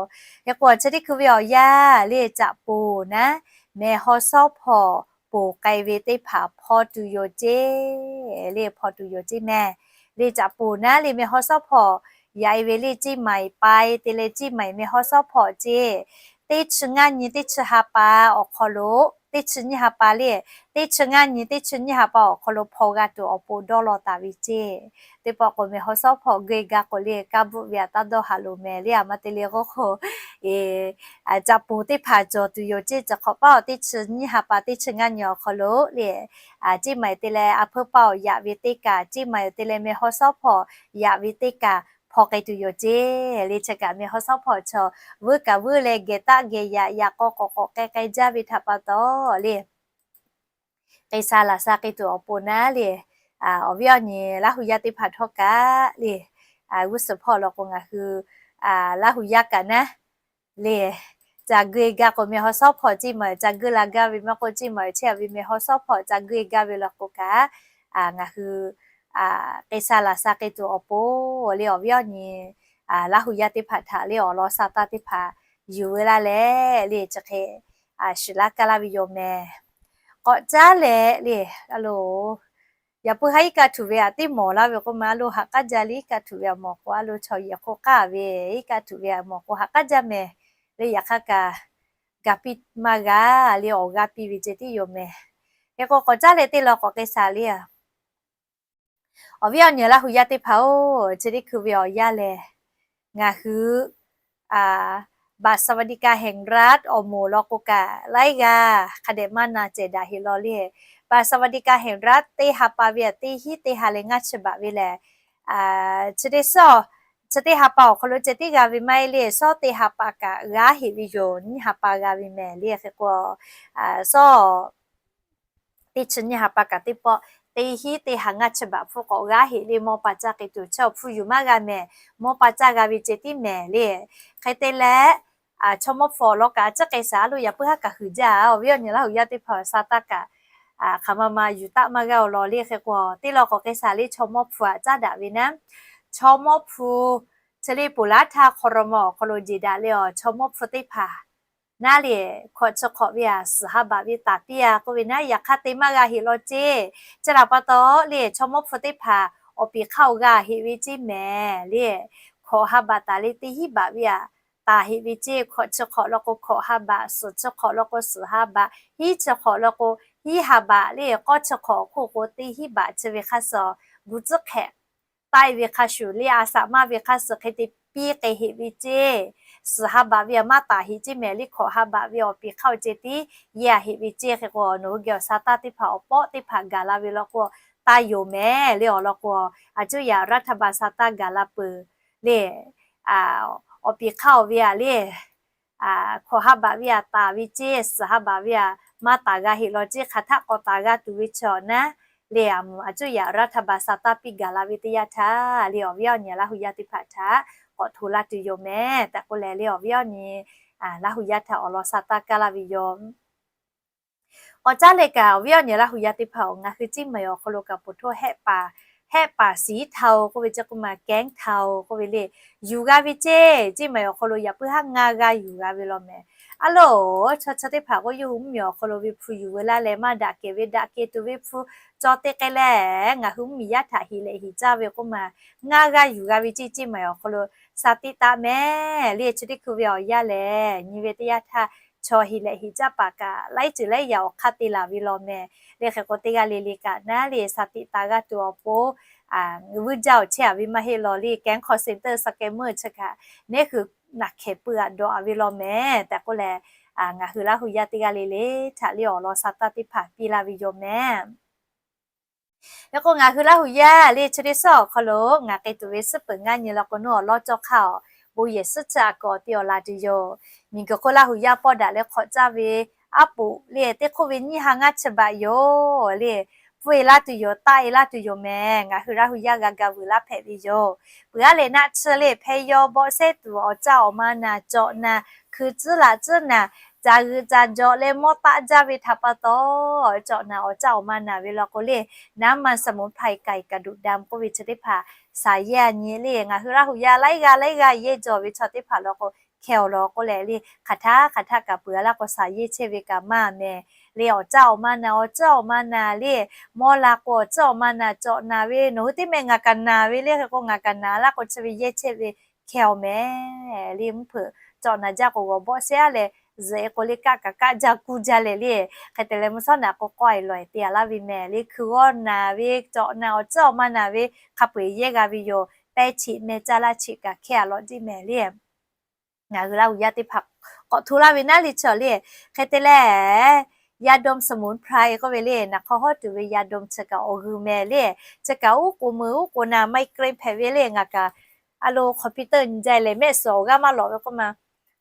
Hk'e k'o chi teˇ hkui ve awˬ yanˇ le caꞈ poˬ naˉ meh haw shawˉ hpawˇ poˬ k'ai ve teˇ hpaˍ hpaw tuˬ yoˬ ceˇ. Le hpaw tuˬ yoˬ ceˇ mehˍ. Le caꞈ poˬ naˉ le meh haw shawˉ hpawˇ yaꞈ e ve le เชียงใหม่ pai te leh เชียงใหม่ meh haw shawˉ hpawˇ ceˇ. Teˇ chi ngaˇ nyi teˇ chi ha pa awˬ hk'aw lo, teˇ chi nyiˇ ha pa le, teˇ chi ngaˇ nyi teˇ chi nyiˇ ha pa awˬ hk'aw lo hpaw g'a tuˬ awˬ pon dawˇ law taˍ ve ceˇ. Teˇ pawˆ k'o meh haw shawˉ hpawˇ geuˆ e gaˇ k'o le kaˇ bvuhˆ ve a taˇ dawˇ haꞈ loˍ mehˍ le a ma te le k'oˆ k'o, caꞈ poˬ teˇ hpaˍ cawˬ tuˬ yoˬ ceˇ. Chi hk'awꞈ paˇ awˬ teˇ chi nyiˇ ha pa teˇ chi ngaˇ nyi awˬ hk'aw lo le, เชียงใหม่ te leh a hpuiˇ paˇ awˬ yaꞈ ve teˇ kaꞈ, เชียงใหม่ te leh meh haw shawˉ hpawˇ yaꞈ ve teˇ kaꞈ hpaw k'ai tuˬ yoˬ ceˇ. Le chi kaꞈ meh haw shawˉ hpawˇ chaw vuiˇ kaꞈ vuiˇ leh geh taˆ geh yaꞈ yaꞈ k'aw k'awꞈ k'awꞈ k'ai k'ai jaˇ ve htaꞈ pa taw le k'ai sha laˬ sha k'ai tuˬ awˬ pon naˉ le, awˬ viˉ awˬ nyi Laˇ hu yaˇ teˇ hpaˍ htawˇ kaꞈ le, g'uˇ suhˍ hpawˇ law k'o ngaˬ hui Laˇ hu yaˇ kaꞈ naˉ le, caꞈ geuˆ e gaˇ k'o meh haw shawˉ hpawˇ เชียงใหม่ caꞈ geuˆ la gaˇ ve maˇ k'o เชียงใหม่ chehˇ a ve meh haw shawˉ hpawˇ caꞈ geuˆ e gaˇ ve law k'o kaꞈ, ngaˬ hui k'ai sha laˬ sha k'ai tuˬ awˬ pon le awˬ viˉ awˬ nyi Laˇ hu yaˇ teˇ hpaˍ htaꞈ le awˬ lawn sa taˇ teˇ hpaˍ yuˬ veu laˇ leh le chi hk'e shiˍ laˇ kaˇ laˇ ve yoˬ mehˍ. K'awꞈ caˉ leh le, a loˬ, yaꞈ puiˉ haˉ iˉ kaˆ htuꞈ ve aꞈ teˇ mawˬ laˇ ve k'oˆ ma, a loˬ haꞈ k'aˉ jaˇ le iˉ kaˆ htuꞈ ve aꞈ mawˬ k'o, a loˬ chaw yehˬ hk'oˆ k'aˇ ve iˉ kaˆ htuꞈ ve aꞈ mawˬ k'o haꞈ k'aˉ jaˇ mehˍ. Le yaꞈ hk'aˇ kaꞈ ga piˇ maˇ g'a le awˬ g'a piˇ ve ceh tiˉ yoˬ mehˍ. Hk'e k'o k'awꞈ caˉ leh teˇ law k'awꞈ k'ai shaˍ le. Awˬ viˉ awˬ nyi Laˇ hu yaˇ teˇ hpaˍ-oˬ, chi teˇ hkui ve awˬ yanˇ lehˬ, ngaˬ hui บัตรสวัสดิการแห่งรัฐ awˬ moˍ law k'o kaꞈ laiˉ g'aˇ hk'a dehꞈ maˇ na cehˬ daꞈ heꞈ law le. บัตรสวัสดิการแห่งรัฐ teˇ ha pa ve aꞈ teˇ hinˉ teˇ ha leh ngaˇ chi baꞈ ve lehˬ, chi teˇ sawˉ, chi teˇ ha pa awˬ hk'aw lo ceh tiˉ g'a ve maˇ heˆ le, sawˉ teˇ ha pa kaꞈ g'aˇ heꞈ ve yoˬ. Nyiˇ ha pa g'a ve mehˍ le. Hk'e k'o, sawˉ teˇ chi nyiˇ ha pa kaꞈ teˇ pawˆ teˇ hinˉ teˇ ha ngaˇ chi baꞈ hpfuhˇ k'awꞈ g'aˇ heꞈ le mawˇ pa caˇ k'ai tuˬ chaw hpu yuˬ maˇ g'a mehˍ. Mawˇ pa caˇ g'a ve ceh tiˉ mehˍ le. Hk'e te leh, chaw mawˇ hpu awˬ lawn kaꞈ a ciˉ k'ai shaˍ a loˬ yaꞈ puiˉ haˉ kaꞈ huiˍ jaˇ. Awˬ viˉ awˬ nyi Laˇ hu yaˇ teˇ hpaˍ sa taˇ kaꞈ, hk'aˬ ma ma yuˬ taˆ maˇ g'a awˬ lawn le. Hk'e k'o teˇ law k'awꞈ k'ai shaˍ le chaw mawˇ hpu aꞈ caˉ daꞈ ve naˉ, chaw mawˇ hpu chi le ponˬ laˇ htaˇ hk'aw raw ma awˬ hk'aw lo jeˬ daꞈ leh awˬ chaw mawˇ hpu teˇ hpaˍ naˉ le, hkawꞈ chi hk'awꞈ ve aꞈ suhˍ ha baꞈ ve taˍ piˇ a k'oˆ ve naˉ, yaꞈ hk'aˇ te maˇ g'a heꞈ law ceˇ. Chi htaꞈ pa taw le chaw mawˇ hpu teˇ hpaˍ awˬ piˍ hk'aˇ awˬ g'a heꞈ ve ceˇ mehˍ le. Hkawꞈ ha baꞈ taˍ le teˇ hinˉ baꞈ ve aꞈ taˍ heꞈ ve ceˇ. Hkawꞈ chi hk'awꞈ law k'o hkawꞈ ha baꞈ, suhˍ chi hk'awꞈ law k'o suhˍ ha baꞈ, hinˉ chi hk'awꞈ law k'o hinˉ ha baꞈ le. K'awˇ chi hk'awꞈ awˬ hk'oˆ k'o teˇ hinˉ baꞈ chi ve hk'a suhˍ gu tcuhˉ hk'ehꞈ taˆ e ve hk'a shuˍ le a saꞈ maˇ ve hk'a suhˍ hk'e te piˇ k'ai heꞈ ve ceˇ. Suhˍ ha baꞈ ve aꞈ maˇ taˍ heꞈ ceˇ mehˍ le. Hkawꞈ ha baꞈ ve awˬ piˍ hk'aˇ awˬ ceh tiˉ yeˇ a heꞈ ve ceˇ. Hk'e k'o nawˬ hui geh awˬ sa taˇ teˇ hpaˍ awˬ pawˆ teˇ hpaˍ gaˬ la ve law k'o taˇ yoˬ mehˍ le. Awˬ lawn k'o, a cuˇ yaꞈ รัฐบาล sa taˇ gaˬ la peuˬ le. Awˬ piˍ hk'aˇ awˬ ve aꞈ le, hkawꞈ ha baꞈ ve aꞈ taˍ ve ceˇ, suhˍ ha baꞈ ve aꞈ maˇ taˍ g'a heꞈ law ceˇ. Hk'aˬ htaˆ k'awꞈ taˍ g'a tuˬ ve chaw naˉ le, a cuˇ yaꞈ รัฐบาล sa taˇ piˇ gaˬ la ve teˇ yanˇ htaˇ le awˬ viˉ awˬ nyi Laˇ hu yaˇ teˇ hpaˍ htaꞈ k'awꞈ hto laˇ tuˬ yoˬ mehˍ tehꞈ k'oˆ leh le awˬ viˉ awˬ nyi Laˇ hu yaˇ htaꞈ awˬ lawn sa taˇ kaˇ laˇ ve yoˬ. K'awꞈ caˉ leh kaꞈ awˬ viˉ awˬ nyi Laˇ hu yaˇ teˇ hpaˍ-oˬ, ngaˬ hui Ciˇ Maiˍ awˬ hk'aw lo kaꞈ poˬ htoˇ hehˆ paˍ, hehˆ paˍ siˍ taˍ-oˬ k'oˆ ve ceˇ k'oˆ ma kehˉ taˍ-oˬ k'oˆ ve le, yuˬ g'a ve ceˇ. Ciˇ Maiˍ awˬ hk'aw lo yaꞈ puiˉ haˉ ngaˇ g'aˇ yuˬ g'a ve law mehˍ. A loˬ, chaw chi teˇ hpaˍ k'o yawˇ hui mvuhˇmiˬ awˬ hk'aw lo ve hpu yuˬ veu laˇ leh maˇ daꞈ kehˬ ve daꞈ kehˬ tuˬ ve hpu caw te k'ai leh ngaˬ hui mvuhˇmiˬ yaˇ htaꞈ heˍ lehꞈ heˍ caˇ ve k'oˆ ma, ngaˇ g'aˇ yuˬ g'a ve ceˇ. Ciˇ Maiˍ awˬ hk'aw lo sa tiꞈ taˍ mehˍ le. Chi teˇ hkui ve awˬ yanˇ lehˬ nyi ve teˇ yanˇ htaˇ chaw heˍ lehꞈ heˍ caˇ paˍ kaꞈ laiˉ ceuˬ laiˉ yaꞈ awˬ hk'aˇ te laˬ ve law mehˍ le. Hk'e k'o teˇ g'aˇ le le kaꞈ naˉ le sa tiꞈ taˍ g'a tuˬ awˬ pon vuiˇ jaˇ awˬ chehˇ a ve maˇ heˆ law le. Kehˉ call center scammer chi kaꞈ neˉ hui naˬ hkehˍ pui g'aꞈ dawꞈ a ve law mehˍ tehꞈ k'oˆ leh, ngaˬ hui Laˇ hu yaˇ teˇ g'aˇ le le htaꞈ le awˬ lawn sa taˇ teˇ hpaˍ piˇ laˇ ve yoˬ mehˍ. Yaꞈ k'o ngaˬ hui Laˇ hu yaˇ le chi teˇ suhˉ awˬ hk'aw lo ngaˬ k'ai tuˬ ve suhˉ peuˬ ngaˇ nyi law k'o nawˬ awˬ lawˉ cawˇ hk'aˇ awˬ bon yehˬ suhˉ chi a kawꞈ te awˬ laˬ tuˬ yoˬ. Miˬguiˬ hk'oˆ Laˇ hu yaˇ pawˇ daꞈ leh hk'awꞈ caˇ ve aˉ poꞈ le teˇ hk'oˆ ve nyiˇ ha ngaˇ chi baꞈ yoˬ le, pfuhˇ e laˇ tuˬ yoˬ, taˆ e laˇ tuˬ yoˬ mehˍ. Ngaˬ hui Laˇ hu yaˇ g'a ga vuiˬ laˇ hpehꞈ ve yoˬ. Peuˬ aˉ leh naˆ tsuhˇ le hpehˇ yawˇ bawˆ sehˉ tuˬ awˬ caˇ awˬ ma naˬ cawꞈ naˬ, hkui tcuhˉ laꞈ tcuhˉ naˬ, ca g'euꞈ ca jawꞈ leh mawˇ taˆ jaˇ ve htaꞈ pa taw cawꞈ naˬ awˬ caˇ awˬ ma naˬ ve law k'o le, naˉ ma สมุนไพร ไก่กระดูกดำ k'oˆ ve chi teˇ hpaˍ saˍ yehˇ a nyi le. Ngaˬ hui Laˇ hu yaˇ laiˉ g'aˇ laiˉ g'aˇ yehˇ jaw ve chaw teˇ hpaˍ law k'o hkeh awˬ lawn k'oˆ leh le, hk'aˬ htaˇ hk'aˬ htaˇ kaꞈ peuˬ a laˇ k'o saˍ yehˇ chehˇ ve kaꞈ maˇ mehˍ le. Awˬ caˇ awˬ ma naˬ, awˬ caˇ awˬ ma naˬ le, mawˇ la k'o awˬ caˇ awˬ ma naˬ cawꞈ naˬ ve, nawˬ hui teˇ meh ngaˬ kaꞈ naˬ ve le. Hk'e k'o ngaˬ kaꞈ naˬ laˇ k'o chi ve yehˇ chehˇ ve hkeh awˬ mehˍ le. Mvuhˇ hpeuꞈ cawꞈ naˬ jaˇ k'o g'awˬ bawˆ sehˉ a leh zuhꞈ e k'o le kaˆ kaꞈ kaˆ jaˇ kuˇ jaˇ leh le. Hk'e te leh mvuhˇ shawˉ naˬ k'o k'awˆ e lawˬ e te a laˇ ve mehˍ le. Hkui g'awˇ naˬ ve, cawꞈ naˬ, awˬ caˇ awˬ ma naˬ ve hk'a peu-eˬ yehˇ g'a ve yoˬ. Pehˇ cheꞈ meh caˇ laˇ cheꞈ kaꞈ hkeh a lawꞈ tiˉ mehˍ le. Ngaˬ hui Laˇ hu yaˇ teˇ hpaˍ k'awꞈ hto laˇ ve naˉ le chaw le. Hk'e te leh ยาดมสมุนไพร k'oˆ ve le, naˬ hk'aw hawˉ tuˬ ve ยาดม chi kaꞈ awˬ g'uiˬ mehˍ le. Chi kaꞈ uˉ k'oˍ meuˍ uˉ k'oˍ naˬ ไมเกรน hpehꞈ ve le. Ngaˬ kaꞈ a lo คอมพิวเตอร์ nyi jaˇ leh mehˆ suhˍ awˬ g'aˇ maˇ lawꞈ ve k'oˆ ma,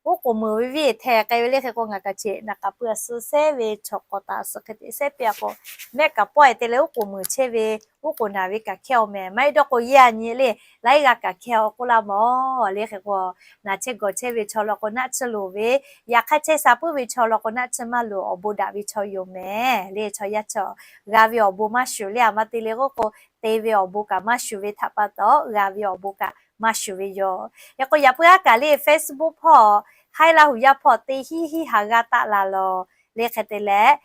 uˉ k'oˍ meuˍ ve viˇ hteh k'ai ve le. Hk'e k'o ngaˬ kaꞈ cheꞈ naˬ k'aꞈ pui a suh sehˉ ve chaw k'awꞈ taˍ suh hk'e te sehˉ piˇ a k'o, mehˆ kaꞈ pawˆ e te leh uˉ k'oˍ meuˍ chehˇ ve, uˉ k'oˍ naˬ ve kaꞈ hkeh awˬ mehˍ. Maˇ heˆ dawˇ k'o yehˇ a nyi le, laiˉ g'aˇ kaꞈ hkeh awˬ k'oˆ laˇ mawˬ le. Hk'e k'o naˬ chehˇ gawˬ chehˇ ve chaw law k'o naˆ tsuhˇ loˍ ve, yaꞈ hk'aˇ chehˇ sha puiˉ ve chaw law k'o naˆ tsuhˇ maˇ loˍ, awˬ bon daꞈ ve chaw yoˬ mehˍ le. Chaw yaˇ chaw g'a ve awˬ bon maˇ shuˍ le. A ma te le k'oˆ k'o, te ve awˬ bon kaꞈ maˇ shuˍ ve htaꞈ pa taw g'a ve awˬ bon kaꞈ maˇ shuˍ ve yoˬ. Hk'e k'o, yaꞈ puiˉ haˉ kaꞈ le Facebook hpawˇ, haiˉ Laˇ huˍ yaˇ hpawˇ teˇ hinˉ hinˉ ha g'aˇ taˆ la lawˬ. Le hk'e te leh,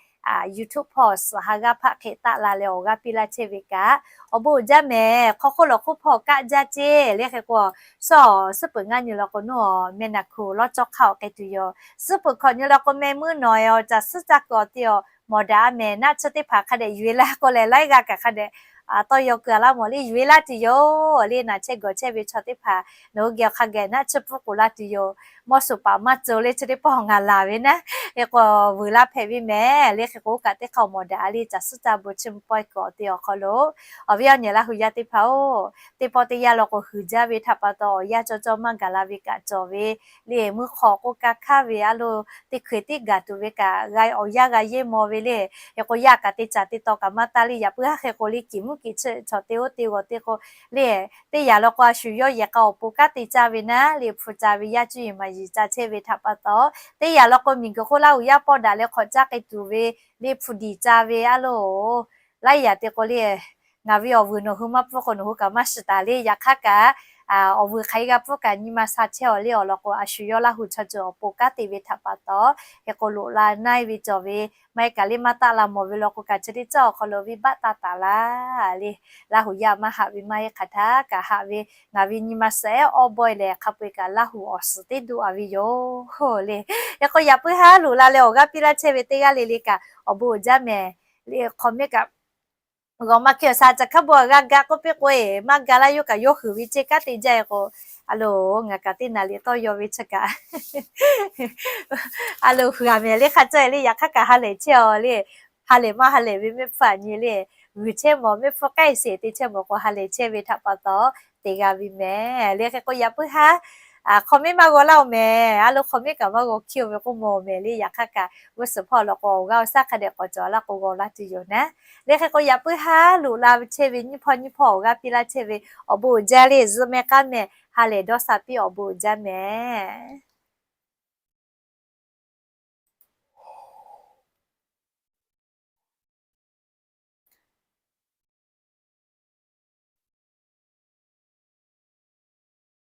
YouTube hpawˇ suhˍ ha g'aˇ hpaˆ hk'e taˆ la leh awˬ g'aˇ piˇ laˇ chehˇ ve kaꞈ, awˬ bon uiˍ jaˇ mehˍ. Hk'aw hk'oˆ lawˬ hk'oˆ hpawˇ kaˆ jaˇ ceˇ. Le hk'e k'o, suhˉ awˬ suhˉ peuˬ ngaˇ nyi law k'o, nawˬ hui meh naˬ hkuˬ lawˇ cawˇ hk'aˇ awˬ hk'e tuˬ yoˬ. Suhˉ peuˬ hkawꞈ nyi law k'o, meh muiˉ nawˬ e awˬ caˬ suhˉ caˇ kuiˬ awˬ te awˬ mawˬ daꞈ a mehˍ. Naˆ tsuhˇ teˇ hpaˍ hk'a dehꞈ yuˬ e laˇ k'o leh, laiˉ g'aˇ kaꞈ hk'a dehꞈ tawˇ yaw kuiˬ a laˇ mawˬ le, yuˬ e laˇ tuˬ yoˬ le. Naˬ chehˇ gawˬ chehˇ ve chaw teˇ hpaˍ nawˬ hui geh awˬ hk'a geh naˆ tsuhˇ pfuhˇ k'oˍ la tuˬ yoˬ. Mawˇ suˍ paˍ maˇ tcuh le, chi teˇ pawˆ ngaˬ laˬ ve naˉ. Hk'e k'o, vuiˬ laˇ hpehꞈ ve mehˍ. Le hk'e k'o, oˇ kaꞈ teˇ hk'a awˬ mawˬ daꞈ a le, caˬ suhˉ caˇ bon chiˇ mvuh pawehˇ kuiˬ awˬ te awˬ hk'aw lo, awˬ viˉ awˬ nyi Laˇ huˍ yaˇ teˇ hpaˍ-oˬ, teˇ pawˆ teˇ yanˇ law k'o, huiˍ jaˇ ve htaꞈ pa taw, awˬ yanˇ cawˇ cawˇ maˇ gaˬ la ve kaꞈ cawˬ ve le. Mvuhˇ hk'aw k'oˆ kaˇ hkaˇ ve a lo, teˇ hkui tiˉ gaˬ tuˬ ve kaꞈ, awˬ yanˇ g'a yeˇ maw ve le. Hk'e k'o, yaˇ kaꞈ te caˍ te taw kaꞈ maˇ taˇ le. Yaꞈ puiˉ haˉ hk'e k'o le, kiˬ mvuhˇ kiˬ chi chaw teˇ oˇ te g'awˬ te k'o le, teˇ yanˇ law k'o, a shu yawˇ yehˬ k'a awˬ pon kanˉ te caˇ ve naˉ le, hpu ca ve yaˇ cuˇ yiˍ maˍ yiˍ ca chehˇ ve htaꞈ pa taw, teˇ yanˇ law k'o, miˬguiˬ hk'oˆ Laˇ huˍ yaˇ pawˆ daꞈ leh hk'awꞈ caˇ k'ai tuˬ ve le, hpu diˬ ca ve a lo, laiˉ yaꞈ te k'o le, ngaˬ ve awˬ vuiˬ nawˬ hui maˇ pfuhˇ k'o, nawˬ hui kaꞈ maˇ shiˍ taˍ le. Yaꞈ hk'aˇ kaꞈ, awˬ vuiˬ hk'aˬ hk'e g'a pfuhˇ kaꞈ nyi ma sha chehˇ awˬ le. Awˬ lawn k'o, a shu yawˇ Laˇ huˍ chaw ceuˬ awˬ pon kanˉ te ve htaꞈ pa taw, hk'e k'o loꞈ la naˆ e ve cawˬ ve, maˇ heˆ kaꞈ le maˇ taˆ la mawˬ ve law k'o kaꞈ, chi teˇ caˉ awˬ hk'aw lo venˇ baˆ taˇ taˍ laˇ le. Laˇ huˍ yaˇ maˇ haꞈ ve maˇ heˆ hk'aˬ htaˇ kaꞈ haꞈ ve, ngaˬ ve nyi ma suhˍ ehˉ awˇ bawehˇ lehˬ, hk'a peu-eˬ kaꞈ Laˇ huˍ awˬ suhˍ teˇ duˆ a ve yoˬ le. Hk'e k'o, yaꞈ puiˉ haˉ loꞈ la leh awˬ g'aˇ piˇ laˇ chehˇ ve teˇ g'aˇ le le kaꞈ, awˬ bon uiˍ jaˇ mehˍ le. Hk'awꞈ mehˉ kaꞈ g'awˬ maˇ hkiˇ awˬ sha caˬ hkaˉ bon g'a ga k'oˆ piˇ k'o e, maˇ ga laˇ yawˇ kaꞈ yawˇ huiˍ ve ceh kanˉ te jaˇ e k'o, a lo, ngaˬ kaꞈ teˇ naˍ liꞈ tawˇ yaw ve chi kaꞈ a lo, huiˍ a mehˍ le hk'a cawˇ e le. Yaꞈ hk'aˇ kaꞈ ha lehˬ chehˇ aw le. Ha lehˬ maˇ ha lehˬ ve mehˆ hpfuhˇ aꞈ nyi le, g'uiˬ chehˇ mawˬ, mehˆ hpfuhˇ k'ai sheˍ te chehˇ mawˬ k'o, ha lehˬ chehˇ ve htaꞈ pa taw te g'a ve mehˍ le. Hk'e k'o, yaꞈ puiˉ haˉ hk'awꞈ mehˉ maˇ g'aw laˇ oˬ mehˍ. A lo, hk'awꞈ mehˉ kaꞈ maˇ g'aw hkiˇ oˬ ve k'oˆ mawˬ mehˍ le. Yaꞈ hk'aˇ kaꞈ g'uˇ suhˍ hpawˇ law k'o, awˬ g'aˇ awˬ shaˉ hk'a dehꞈ k'awꞈ cawˬ laˇ k'o, g'aw laˇ tuˬ yoˬ naˉ. Le hk'e k'o, yaꞈ puiˉ haˉ loꞈ la chehˇ ve nyiˇ hpawˇ nyiˇ hpawˇ awˬ g'aˇ piˇ laˇ chehˇ ve, awˬ bon uiˍ jaˇ le. Zuhˆ mehˆ k'aˉ mehˍ, ha lehˬ dawˇ sha piˇ, awˬ bon uiˍ jaˇ mehˍ.